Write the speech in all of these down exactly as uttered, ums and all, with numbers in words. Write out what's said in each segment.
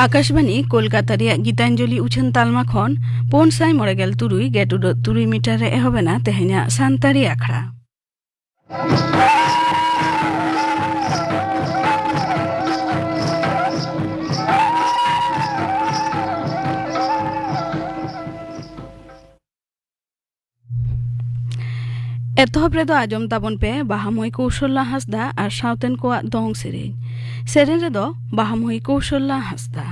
ᱟᱠᱟᱥᱵᱟᱱᱤ ᱠᱳᱞᱠᱟᱛᱟ ᱨᱮᱭᱟᱜ ᱜᱤᱛᱟᱧᱡᱚᱞᱤ ᱩᱪᱷᱟᱹᱱ ᱛᱟᱞᱢᱟ ᱠᱷᱚᱱ ᱯᱩᱱ ᱥᱟᱭ ᱢᱚᱬᱮ ᱜᱮᱞ ᱛᱩᱨᱩᱭ ᱜᱮᱴ ᱩᱰᱟᱹᱜ ᱛᱩᱨᱩᱭ ᱢᱤᱴᱟᱨ ᱨᱮ ᱮᱦᱚᱵ ᱮᱱᱟ ᱛᱮᱦᱮᱧᱟᱜ ᱥᱟᱱᱛᱟᱲᱤ ᱟᱠᱷᱲᱟ᱾ ᱮᱛᱚᱦᱚᱵ ᱨᱮᱫᱚ ᱟᱸᱡᱚᱢ ᱛᱟᱵᱚᱱ ᱯᱮ ᱵᱟᱦᱟᱢᱟᱹᱭ ᱠᱳᱣᱥᱚᱞᱞᱟ ᱦᱟᱸᱥᱫᱟ ᱟᱨ ᱥᱟᱶᱛᱮᱱ ᱠᱚᱣᱟᱜ ᱫᱚᱝ ᱥᱮᱨᱮᱧ᱾ ᱥᱮᱨᱮᱧ ᱨᱮᱫᱚ ᱵᱟᱦᱟᱢᱟᱹᱭ ᱠᱳᱣᱥᱚᱞᱞᱟ ᱦᱟᱸᱥᱫᱟ᱾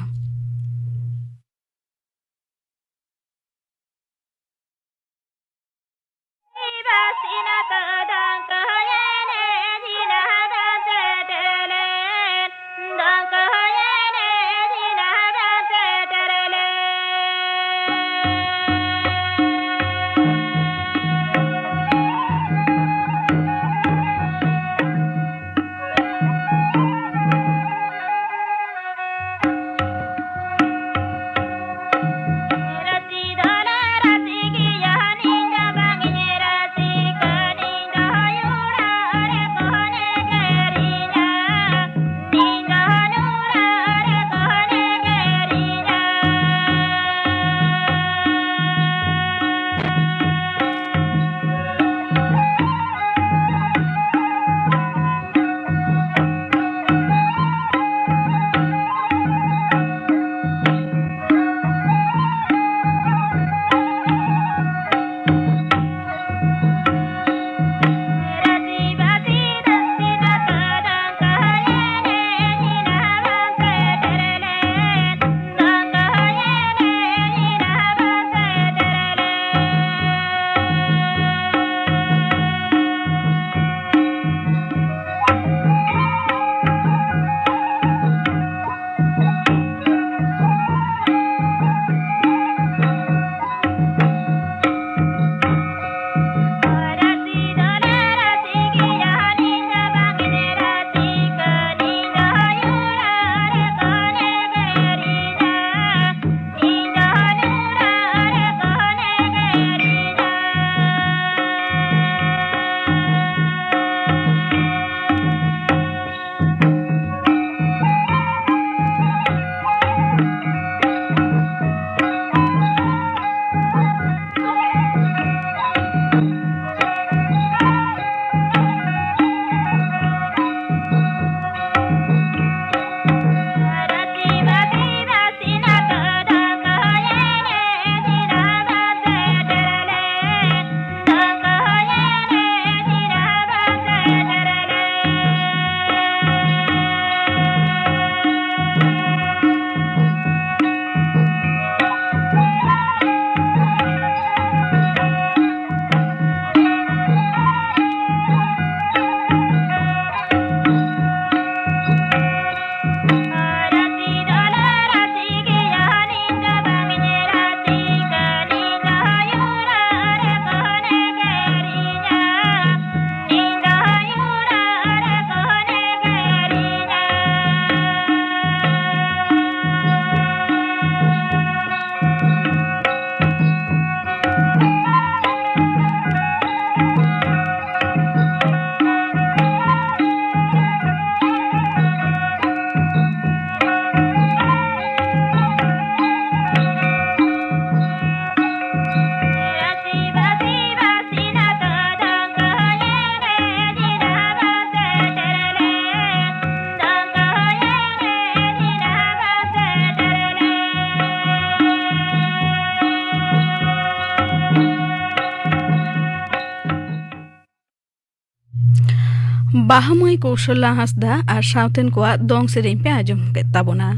ᱵᱟᱦᱟ ᱢᱟᱹᱭ ᱠᱚᱣᱥᱚᱞᱟ ᱦᱟᱸᱥᱫᱟ ᱟᱨ ᱥᱟᱶᱛᱮᱱ ᱠᱚᱣᱟᱜ ᱫᱚᱝ ᱥᱮᱨᱮᱧ ᱯᱮ ᱟᱸᱡᱚᱢ ᱠᱮᱫ ᱛᱟᱵᱚᱱᱟ᱾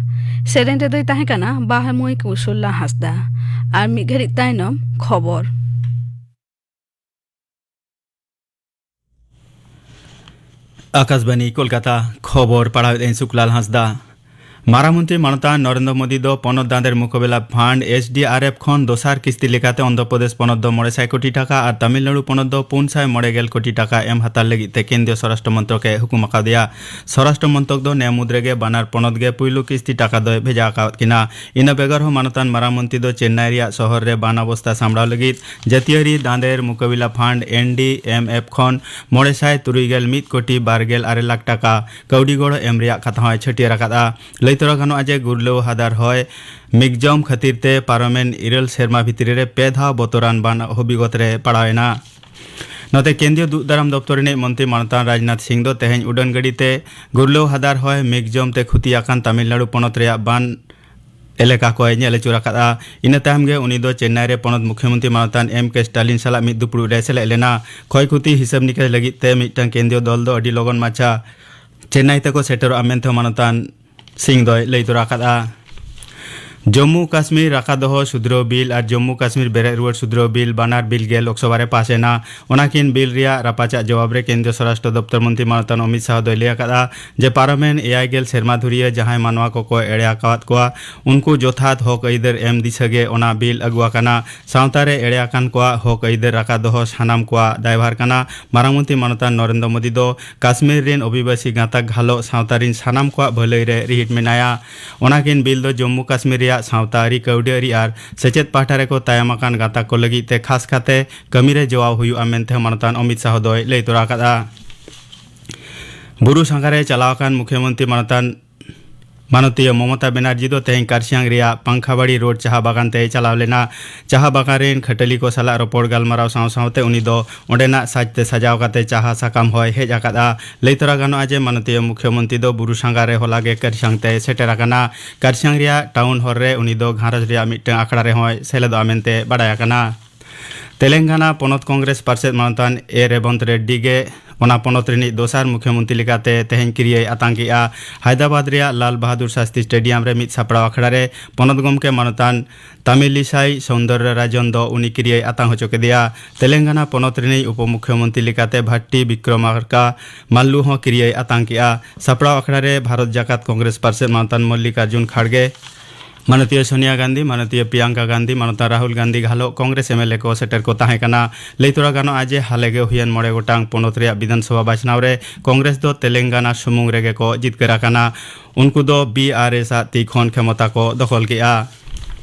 ᱥᱮᱨᱮᱧ ᱨᱮᱫᱚᱭ ᱛᱟᱦᱮᱸ ᱠᱟᱱᱟ ᱵᱟᱦᱟ ᱢᱟᱹᱭ ᱠᱚᱣᱥᱚᱞᱟ ᱦᱟᱸᱥᱫᱟ᱾ ᱟᱨ ᱢᱤᱫ ᱜᱷᱟᱹᱲᱤᱡ ᱛᱟᱭᱱᱚᱢ ᱠᱷᱚᱵᱚᱨ᱾ ᱟᱠᱟᱥᱵᱟᱱᱤ ᱠᱳᱞᱠᱟᱛᱟ, ᱠᱷᱚᱵᱚᱨ ᱯᱟᱲᱦᱟᱣᱮᱫ ᱟᱹᱧ ᱥᱩᱠᱞᱟᱞ ᱦᱟᱸᱥᱫᱟ᱾ ᱢᱟᱨᱟᱝ ᱢᱚᱱᱛᱨᱤ ᱢᱟᱱᱚᱛᱟᱱ ᱱᱚᱨᱮᱱᱫᱨᱚ ᱢᱳᱫᱤ ᱫᱚ ᱯᱚᱱᱚᱛ ᱫᱟᱸᱫᱮᱨ ᱢᱩᱠᱟᱵᱮᱞᱟ fund, S D R F, ᱠᱷᱚᱱ ᱫᱚᱥᱟᱨ ᱠᱤᱥᱛᱤ ᱞᱮᱠᱟᱛᱮ ᱚᱱᱫᱷᱨᱚ ᱯᱨᱚᱫᱮᱥ ᱯᱚᱱᱚᱛ ᱫᱚ ᱢᱚᱬᱮ ᱥᱟᱭ ᱠᱳᱴᱤ ᱴᱟᱠᱟ ᱟᱨ ᱛᱟᱢᱤᱞᱱᱟᱲᱩ ᱯᱚᱱᱚᱛ ᱫᱚ ᱯᱩᱱ ᱥᱟᱭ ᱢᱚᱬᱮ ᱜᱮᱞ ᱠᱳᱴᱤ ᱴᱟᱠᱟ ᱮᱢ ᱦᱟᱛᱟᱣ ᱞᱟᱹᱜᱤᱫ ᱛᱮ ᱠᱮᱱᱫᱨᱤᱭᱚ ᱥᱚᱨᱟᱥᱴᱨᱚ ᱢᱚᱱᱛᱨᱚᱠ ᱮ ᱦᱩᱠᱩᱢ ᱟᱠᱟᱣᱫᱮᱭᱟ᱾ ᱥᱚᱨᱟᱥᱴᱨᱚ ᱢᱚᱱᱛᱨᱚᱠ ᱫᱚ ᱱᱮ ᱢᱩᱫᱽ ᱨᱮᱜᱮ ᱵᱟᱱᱟᱨ ᱯᱚᱱᱚᱛ ᱜᱮ ᱯᱩᱭᱞᱩ ᱠᱤᱥᱛᱤ ᱴᱟᱠᱟ ᱫᱚᱭ ᱵᱷᱮᱡᱟ ᱟᱠᱟᱣᱟᱫ ᱠᱤᱱᱟ᱾ ᱤᱱᱟᱹ ᱵᱮᱜᱚᱨ ᱦᱚᱸ ᱢᱟᱱᱚᱛᱟᱱ ᱢᱟᱨᱟᱝ ᱢᱚᱱᱛᱨᱤ ᱫᱚ ᱪᱮᱱᱱᱟᱭ ᱨᱮᱭᱟᱜ ᱥᱚᱦᱚᱨ ᱨᱮ ᱵᱟᱱ ᱚᱵᱚᱥᱛᱟ ᱥᱟᱢᱵᱲᱟᱣ ᱞᱟᱹᱜᱤᱫ ᱡᱟᱹᱛᱤᱭᱟᱹᱨᱤ ᱫᱟᱸᱫᱮᱨ ᱢᱩᱠᱟᱵᱮᱞᱟ ᱯᱷᱟᱱᱰ, ᱮᱱ ᱰᱤ ᱮᱢ ᱮᱯᱷ, ᱠᱷᱚᱱ ᱢᱚᱬᱮ ᱥᱟᱭ ᱛᱩᱨᱩᱭ ᱜᱮᱞ ᱢᱤᱫ ᱠᱳᱴᱤ ᱵᱟᱨ ᱜᱮᱞ ᱟᱨᱮ ᱞᱟᱠᱷ ᱴᱟᱠᱟ ᱠᱟᱹᱣᱰᱤ ᱜᱚᱲᱚ ᱮᱢ ᱨᱮᱭᱟᱜ ᱠᱟᱛᱷᱟ ᱦᱚᱸᱭ ᱪᱷᱟᱹᱴᱭᱟᱹᱨ ᱟᱠᱟᱫᱼᱟ᱾ ᱞᱟᱹᱭ ᱛᱚᱨᱟ ᱜᱟᱱᱚᱜᱼᱟ ᱡᱮ ᱜᱩᱨᱞᱟᱹᱣ ᱦᱟᱫᱟᱨ ᱦᱚᱭ ᱢᱤᱜᱡᱚᱢ ᱠᱷᱟᱹᱛᱤᱨ ᱛᱮ ᱯᱟᱨᱚᱢᱮᱱ ᱤᱨᱟᱹᱞ ᱥᱮᱨᱢᱟ ᱵᱷᱤᱛᱨᱤ ᱨᱮ ᱯᱮ ᱫᱷᱟᱣ ᱵᱚᱛᱚᱨᱟᱱ ᱵᱟᱱ ᱦᱚᱵᱤᱜᱚᱛ ᱨᱮ ᱯᱟᱲᱟᱣ ᱮᱱᱟ᱾ ᱱᱚᱛᱮ ᱠᱮᱱᱫᱨᱤᱭᱚ ᱫᱩᱜ ᱫᱟᱨᱟᱢ ᱫᱚᱯᱛᱚᱨ ᱨᱤᱱᱤᱡ ᱢᱚᱱᱛᱨᱤ ᱢᱟᱱᱚᱛᱟᱱ ᱨᱟᱡᱽᱱᱟᱛᱷ ᱥᱤᱝ ᱫᱚ ᱛᱮᱦᱮᱧ ᱩᱰᱟᱹᱱ ᱜᱟᱹᱰᱤ ᱛᱮ ᱜᱩᱨᱞᱟᱹᱣ ᱦᱟᱫᱟᱨ ᱦᱚᱭ ᱢᱤᱜᱡᱚᱢ ᱛᱮ ᱠᱷᱩᱛᱤ ᱟᱠᱟᱱ ᱛᱟᱢᱤᱞᱱᱟᱲᱩ ᱯᱚᱱᱚᱛ ᱨᱮᱭᱟᱜ ᱵᱟᱱ ᱮᱞᱟᱠᱟ ᱠᱚᱭ ᱧᱮᱞ ᱟᱹᱪᱩᱨ ᱟᱠᱟᱫᱼᱟ᱾ ᱤᱱᱟᱹ ᱛᱟᱭᱚᱢ ᱜᱮ ᱩᱱᱤ ᱫᱚ ᱪᱮᱱᱱᱟᱭ ᱨᱮ ᱯᱚᱱᱚᱛ ᱢᱩᱠᱷᱭᱚᱢᱚᱱᱛᱨᱤ ᱢᱟᱱᱚᱛᱟᱱ ᱮᱢ ᱠᱮ ᱥᱴᱟᱞᱤᱱ ᱥᱟᱞᱟᱜ ᱢᱤᱫ ᱫᱩᱯᱲᱩᱵ ᱨᱮ ᱥᱮᱞᱮᱫ ᱞᱮᱱᱟ᱾ ᱠᱷᱚᱭ ᱠᱷᱩᱛᱤ ᱦᱤᱥᱟᱹᱵ ᱱᱤᱠᱟᱹᱥ ᱞᱟᱹᱜᱤᱫ ᱛᱮ ᱢᱤᱫᱴᱟᱝ ᱠᱮᱱᱫᱨᱤᱭᱚ ᱫᱚᱞ ᱫᱚ ᱟᱹᱰᱤ ᱞᱚᱜᱚᱱ ᱢᱟᱪᱷᱟ ᱪᱮᱱᱱᱟᱭ ᱛᱮᱠᱚ ᱥᱮᱴᱮᱨᱚᱜᱼᱟ ᱢᱮᱱᱛᱮ ᱢᱟᱱᱚᱛᱟᱱ ᱥᱤᱝ ᱫᱚᱭ ᱞᱟᱹᱭ ᱛᱚᱨᱟ ᱟᱠᱟᱫᱼᱟ᱾ ᱡᱚᱢᱢᱩ ᱠᱟᱥᱢᱤᱨ ᱨᱟᱠᱷᱟ ᱫᱚᱦᱚ ᱥᱩᱫᱷᱨᱟᱹᱣ ᱵᱤᱞ ᱟᱨ ᱡᱚᱢᱢᱩ ᱠᱟᱥᱢᱤᱨ ᱵᱮᱨᱮᱫ ᱨᱩᱣᱟᱹᱲ ᱥᱩᱫᱷᱨᱟᱹᱣ ᱵᱤᱞ ᱵᱟᱱᱟᱨ ᱵᱤᱞ ᱜᱮ ᱞᱳᱠᱥᱚᱵᱷᱟ ᱨᱮ ᱯᱟᱥ ᱮᱱᱟ᱾ ᱚᱱᱟᱠᱤᱱ ᱵᱤᱞ ᱨᱮᱭᱟᱜ ᱨᱟᱯᱟᱪᱟᱜ ᱡᱚᱵᱟᱵ ᱨᱮ ᱠᱮᱱᱫᱨᱤᱭᱚ ᱥᱚᱨᱟᱥᱴᱨᱚ ᱫᱚᱯᱛᱚᱨ ᱢᱚᱱᱛᱨᱤ ᱢᱟᱱᱚᱛᱟᱱ ᱚᱢᱤᱛ ᱥᱟᱦ ᱫᱚᱭ ᱞᱟᱹᱭ ᱟᱠᱟᱫᱼᱟ ᱡᱮ ᱯᱟᱨᱚᱢᱮᱱ ᱮᱭᱟᱭ ᱜᱮᱞ ᱥᱮᱨᱢᱟ ᱫᱷᱩᱨᱤᱭᱟᱹ ᱡᱟᱦᱟᱸᱭ ᱢᱟᱱᱣᱟ ᱠᱚᱠᱚ ᱮᱲᱮ ᱟᱠᱟᱣᱟᱫ ᱠᱚᱣᱟ, ᱩᱱᱠᱩ ᱡᱚᱛᱷᱟᱛ ᱦᱚᱠ ᱟᱹᱭᱫᱟᱹᱨ ᱮᱢ ᱫᱤᱥᱟᱹ ᱜᱮ ᱚᱱᱟ ᱵᱤᱞ ᱟᱹᱜᱩ ᱟᱠᱟᱱᱟ᱾ ᱥᱟᱶᱛᱟ ᱨᱮ ᱮᱲᱮ ᱟᱠᱟᱱ ᱠᱚᱣᱟᱜ ᱦᱚᱠ ᱟᱹᱭᱫᱟᱹᱨ ᱨᱟᱠᱷᱟ ᱫᱚᱦᱚ ᱥᱟᱱᱟᱢ ᱠᱚᱣᱟᱜ ᱫᱟᱭᱵᱷᱟᱨ ᱠᱟᱱᱟ᱾ ᱢᱟᱨᱟᱝ ᱢᱚᱱᱛᱨᱤ ᱢᱟᱱᱚᱛᱟᱱ ᱱᱚᱨᱮᱱᱫᱨᱚ ᱢᱳᱫᱤ ᱫᱚ ᱠᱟᱥᱢᱤᱨ ᱨᱮᱱ ᱚᱵᱷᱤᱵᱟᱥᱤ ᱜᱟᱸᱛᱟᱠ ᱜᱷᱟᱞᱚᱜ ᱥᱟᱶᱛᱟ ᱨᱮᱱ ᱥᱟᱱᱟᱢ ᱠᱚᱣᱟᱜ ᱵᱷᱟᱹᱞᱟᱹᱭ ᱨᱮ ᱨᱤᱦᱤᱴ ᱢᱮᱱᱟᱭᱟ᱾ ᱚᱱᱟᱠᱤᱱ ᱵᱤᱞ ᱫᱚ ᱡᱚᱢᱢᱩ ᱠᱟᱥᱢᱤᱨ ᱨᱮᱭᱟᱜ ᱥᱟᱶᱛᱟ ᱟᱹᱨᱤ, ᱠᱟᱹᱣᱰᱤ ᱟᱹᱨᱤ ᱟᱨ ᱥᱮᱪᱮᱫ ᱯᱟᱦᱴᱟ ᱨᱮᱠᱚ ᱛᱟᱭᱚᱢ ᱟᱠᱟᱱ ᱜᱟᱸᱛᱟᱠ ᱠᱚ ᱞᱟᱹᱜᱤᱫ ᱛᱮ ᱠᱷᱟᱥ ᱠᱟᱛᱮ ᱠᱟᱹᱢᱤ ᱨᱮ ᱡᱚᱣᱟᱣ ᱦᱩᱭᱩᱜᱼᱟ ᱢᱮᱱᱛᱮ ᱢᱟᱱᱚᱛᱟᱱ ᱚᱢᱤᱛ ᱥᱟᱦ ᱫᱚᱭ ᱞᱟᱹᱭ ᱛᱚᱨᱟ ᱟᱠᱟᱫᱼᱟ᱾ ᱵᱩᱨᱩ ᱥᱟᱸᱜᱷᱟᱨ ᱨᱮ ᱪᱟᱞᱟᱣ ᱟᱠᱟᱱ ᱢᱩᱠᱷᱭᱚᱢᱚᱱᱛᱨᱤ ᱢᱟᱱᱚᱛᱟᱱ ᱢᱟᱱᱚᱛᱤᱭᱟᱹ ᱢᱚᱢᱚᱛᱟ ᱵᱮᱱᱟᱨᱡᱤ ᱫᱚ ᱛᱮᱦᱮᱧ ᱠᱟᱨᱥᱤᱭᱟᱝ ᱨᱮᱭᱟᱜ ᱯᱟᱝᱠᱷᱟᱵᱟᱲᱤ ᱨᱳᱰ ᱪᱟᱦᱟ ᱵᱟᱜᱟᱱ ᱛᱮᱭ ᱪᱟᱞᱟᱣ ᱞᱮᱱᱟ᱾ ᱪᱟᱦᱟ ᱵᱟᱜᱟᱱ ᱨᱮᱱ ᱠᱷᱟᱹᱴᱟᱹᱞᱤ ᱠᱚ ᱥᱟᱞᱟᱜ ᱨᱚᱯᱚᱲ ᱜᱟᱞᱢᱟᱨᱟᱣ ᱥᱟᱶ ᱥᱟᱶᱛᱮ ᱩᱱᱤ ᱫᱚ ᱚᱸᱰᱮᱱᱟᱜ ᱥᱟᱡᱽ ᱛᱮ ᱥᱟᱡᱟᱣ ᱠᱟᱛᱮ ᱪᱟᱦᱟ ᱥᱟᱠᱟᱢ ᱦᱚᱸᱭ ᱦᱮᱡ ᱟᱠᱟᱫᱼᱟ᱾ ᱞᱟᱹᱭ ᱛᱚᱨᱟ ᱜᱟᱱᱚᱜᱼᱟ ᱡᱮ ᱢᱟᱱᱚᱛᱤᱭᱟᱹ ᱢᱩᱠᱷᱭᱚᱢᱚᱱᱛᱨᱤ ᱫᱚ ᱵᱩᱨᱩ ᱥᱟᱸᱜᱷᱟᱨ ᱨᱮ ᱦᱚᱞᱟ ᱜᱮ ᱠᱟᱨᱥᱤᱭᱟᱝ ᱛᱮᱭ ᱥᱮᱴᱮᱨ ᱟᱠᱟᱱᱟ᱾ ᱠᱟᱨᱥᱤᱭᱟᱝ ᱨᱮᱭᱟᱜ ᱴᱟᱣᱩᱱ ᱦᱚᱞ ᱨᱮ ᱩᱱᱤ ᱫᱚ ᱜᱷᱟᱨᱚᱸᱡᱽ ᱨᱮᱭᱟᱜ ᱢᱤᱫᱴᱟᱝ ᱟᱠᱷᱲᱟ ᱨᱮᱦᱚᱸᱭ ᱥᱮᱞᱮᱫᱚᱜᱼᱟ ᱢᱮᱱᱛᱮ ᱵᱟᱰᱟᱭ ᱟᱠᱟᱱᱟ᱾ ᱛᱮᱞᱮᱝᱜᱟᱱᱟ ᱯᱚᱱᱚᱛ ᱠᱚᱝᱜᱨᱮᱥ ᱯᱟᱨᱥᱮᱛ ᱢᱟᱱᱚᱛᱟᱱ ᱮ ᱨᱮᱵᱚᱱᱛ ᱨᱮᱰᱰᱤ ᱜᱮ ᱚᱱᱟ ᱯᱚᱱᱚᱛ ᱨᱤᱱᱤᱡ ᱫᱚᱥᱟᱨ ᱢᱩᱠᱷᱭᱚᱢᱚᱱᱛᱨᱤ ᱞᱮᱠᱟᱛᱮ ᱛᱮᱦᱮᱧ ᱠᱤᱨᱤᱭᱟᱹᱭ ᱟᱛᱟᱝ ᱠᱮᱫᱼᱟ᱾ ᱦᱟᱭᱫᱨᱟᱵᱟᱫᱽ ᱨᱮᱭᱟᱜ ᱞᱟᱞ ᱵᱟᱦᱟᱫᱩᱨ ᱥᱟᱥᱛᱤ ᱥᱴᱮᱰᱤᱭᱟᱢ ᱨᱮ ᱢᱤᱫ ᱥᱟᱯᱲᱟᱣ ᱟᱠᱷᱲᱟ ᱨᱮ ᱯᱚᱱᱚᱛ ᱜᱚᱢᱠᱮ ᱢᱟᱱᱚᱛᱟᱱ ᱛᱟᱢᱤᱞᱤᱥᱟᱭ ᱥᱚᱣᱱᱫᱚᱨᱭᱚ ᱨᱟᱡᱚᱱ ᱫᱚ ᱩᱱᱤ ᱠᱤᱨᱤᱭᱟᱹᱭ ᱟᱛᱟᱝ ᱦᱚᱪᱚ ᱠᱮᱫᱮᱭᱟ᱾ ᱛᱮᱞᱮᱝᱜᱟᱱᱟ ᱯᱚᱱᱚᱛ ᱨᱤᱱᱤᱡ ᱩᱯᱚᱢᱩᱠᱷᱭᱚᱢᱚᱱᱛᱨᱤ ᱞᱮᱠᱟᱛᱮ ᱵᱷᱟᱴᱴᱤ ᱵᱤᱠᱨᱚᱢᱟᱨᱠᱟ ᱢᱟᱞᱞᱩ ᱦᱚᱸ ᱠᱤᱨᱤᱭᱟᱹᱭ ᱟᱛᱟᱝ ᱠᱮᱫᱼᱟ᱾ ᱥᱟᱯᱲᱟᱣ ᱟᱠᱷᱲᱟ ᱨᱮ ᱵᱷᱟᱨᱚᱛ ᱡᱟᱠᱟᱛ ᱠᱚᱝᱜᱨᱮᱥ ᱯᱟᱨᱥᱮᱛ ᱢᱟᱱᱚᱛᱟᱱ ᱢᱚᱞᱞᱤᱠᱟᱨᱡᱩᱱ ᱠᱷᱟᱲᱜᱮ, ᱢᱟᱱᱚᱛᱤᱭᱟᱹ ᱥᱳᱱᱤᱭᱟ ᱜᱟᱱᱫᱷᱤ, ᱢᱟᱱᱚᱛᱤᱭᱟᱹ ᱯᱨᱤᱭᱟᱝᱠᱟ ᱜᱟᱱᱫᱷᱤ, ᱢᱟᱱᱚᱛᱟᱱ ᱨᱟᱦᱩᱞ ᱜᱟᱱᱫᱷᱤ ᱜᱷᱟᱞᱚᱜ ᱠᱚᱝᱜᱨᱮᱥ ᱮᱢ ᱮᱞ ᱮ ᱠᱚ ᱥᱮᱴᱮᱨ ᱠᱚ ᱛᱟᱦᱮᱸ ᱠᱟᱱᱟ᱾ ᱞᱟᱹᱭ ᱛᱚᱨᱟ ᱜᱟᱱᱚᱜᱼᱟ ᱡᱮ ᱦᱟᱞᱮ ᱜᱮ ᱦᱩᱭᱮᱱ ᱢᱚᱬᱮ ᱜᱚᱴᱟᱝ ᱯᱚᱱᱚᱛ ᱨᱮᱭᱟᱜ ᱵᱤᱫᱷᱟᱱ ᱥᱚᱵᱷᱟ ᱵᱟᱪᱷᱱᱟᱣ ᱨᱮ ᱠᱚᱝᱜᱨᱮᱥ ᱫᱚ ᱛᱮᱞᱮᱝᱜᱟᱱᱟ ᱥᱩᱢᱩᱝ ᱨᱮᱜᱮ ᱠᱚ ᱡᱤᱛᱠᱟᱹᱨ ᱟᱠᱟᱱᱟ᱾ ᱩᱱᱠᱩ ᱫᱚ ᱵᱤ ᱟᱨ ᱮᱥ ᱟᱜ ᱛᱤ ᱠᱷᱚᱱ ᱠᱷᱮᱢᱚᱛᱟ ᱠᱚ ᱫᱚᱠᱷᱚᱞ ᱠᱮᱫᱼᱟ᱾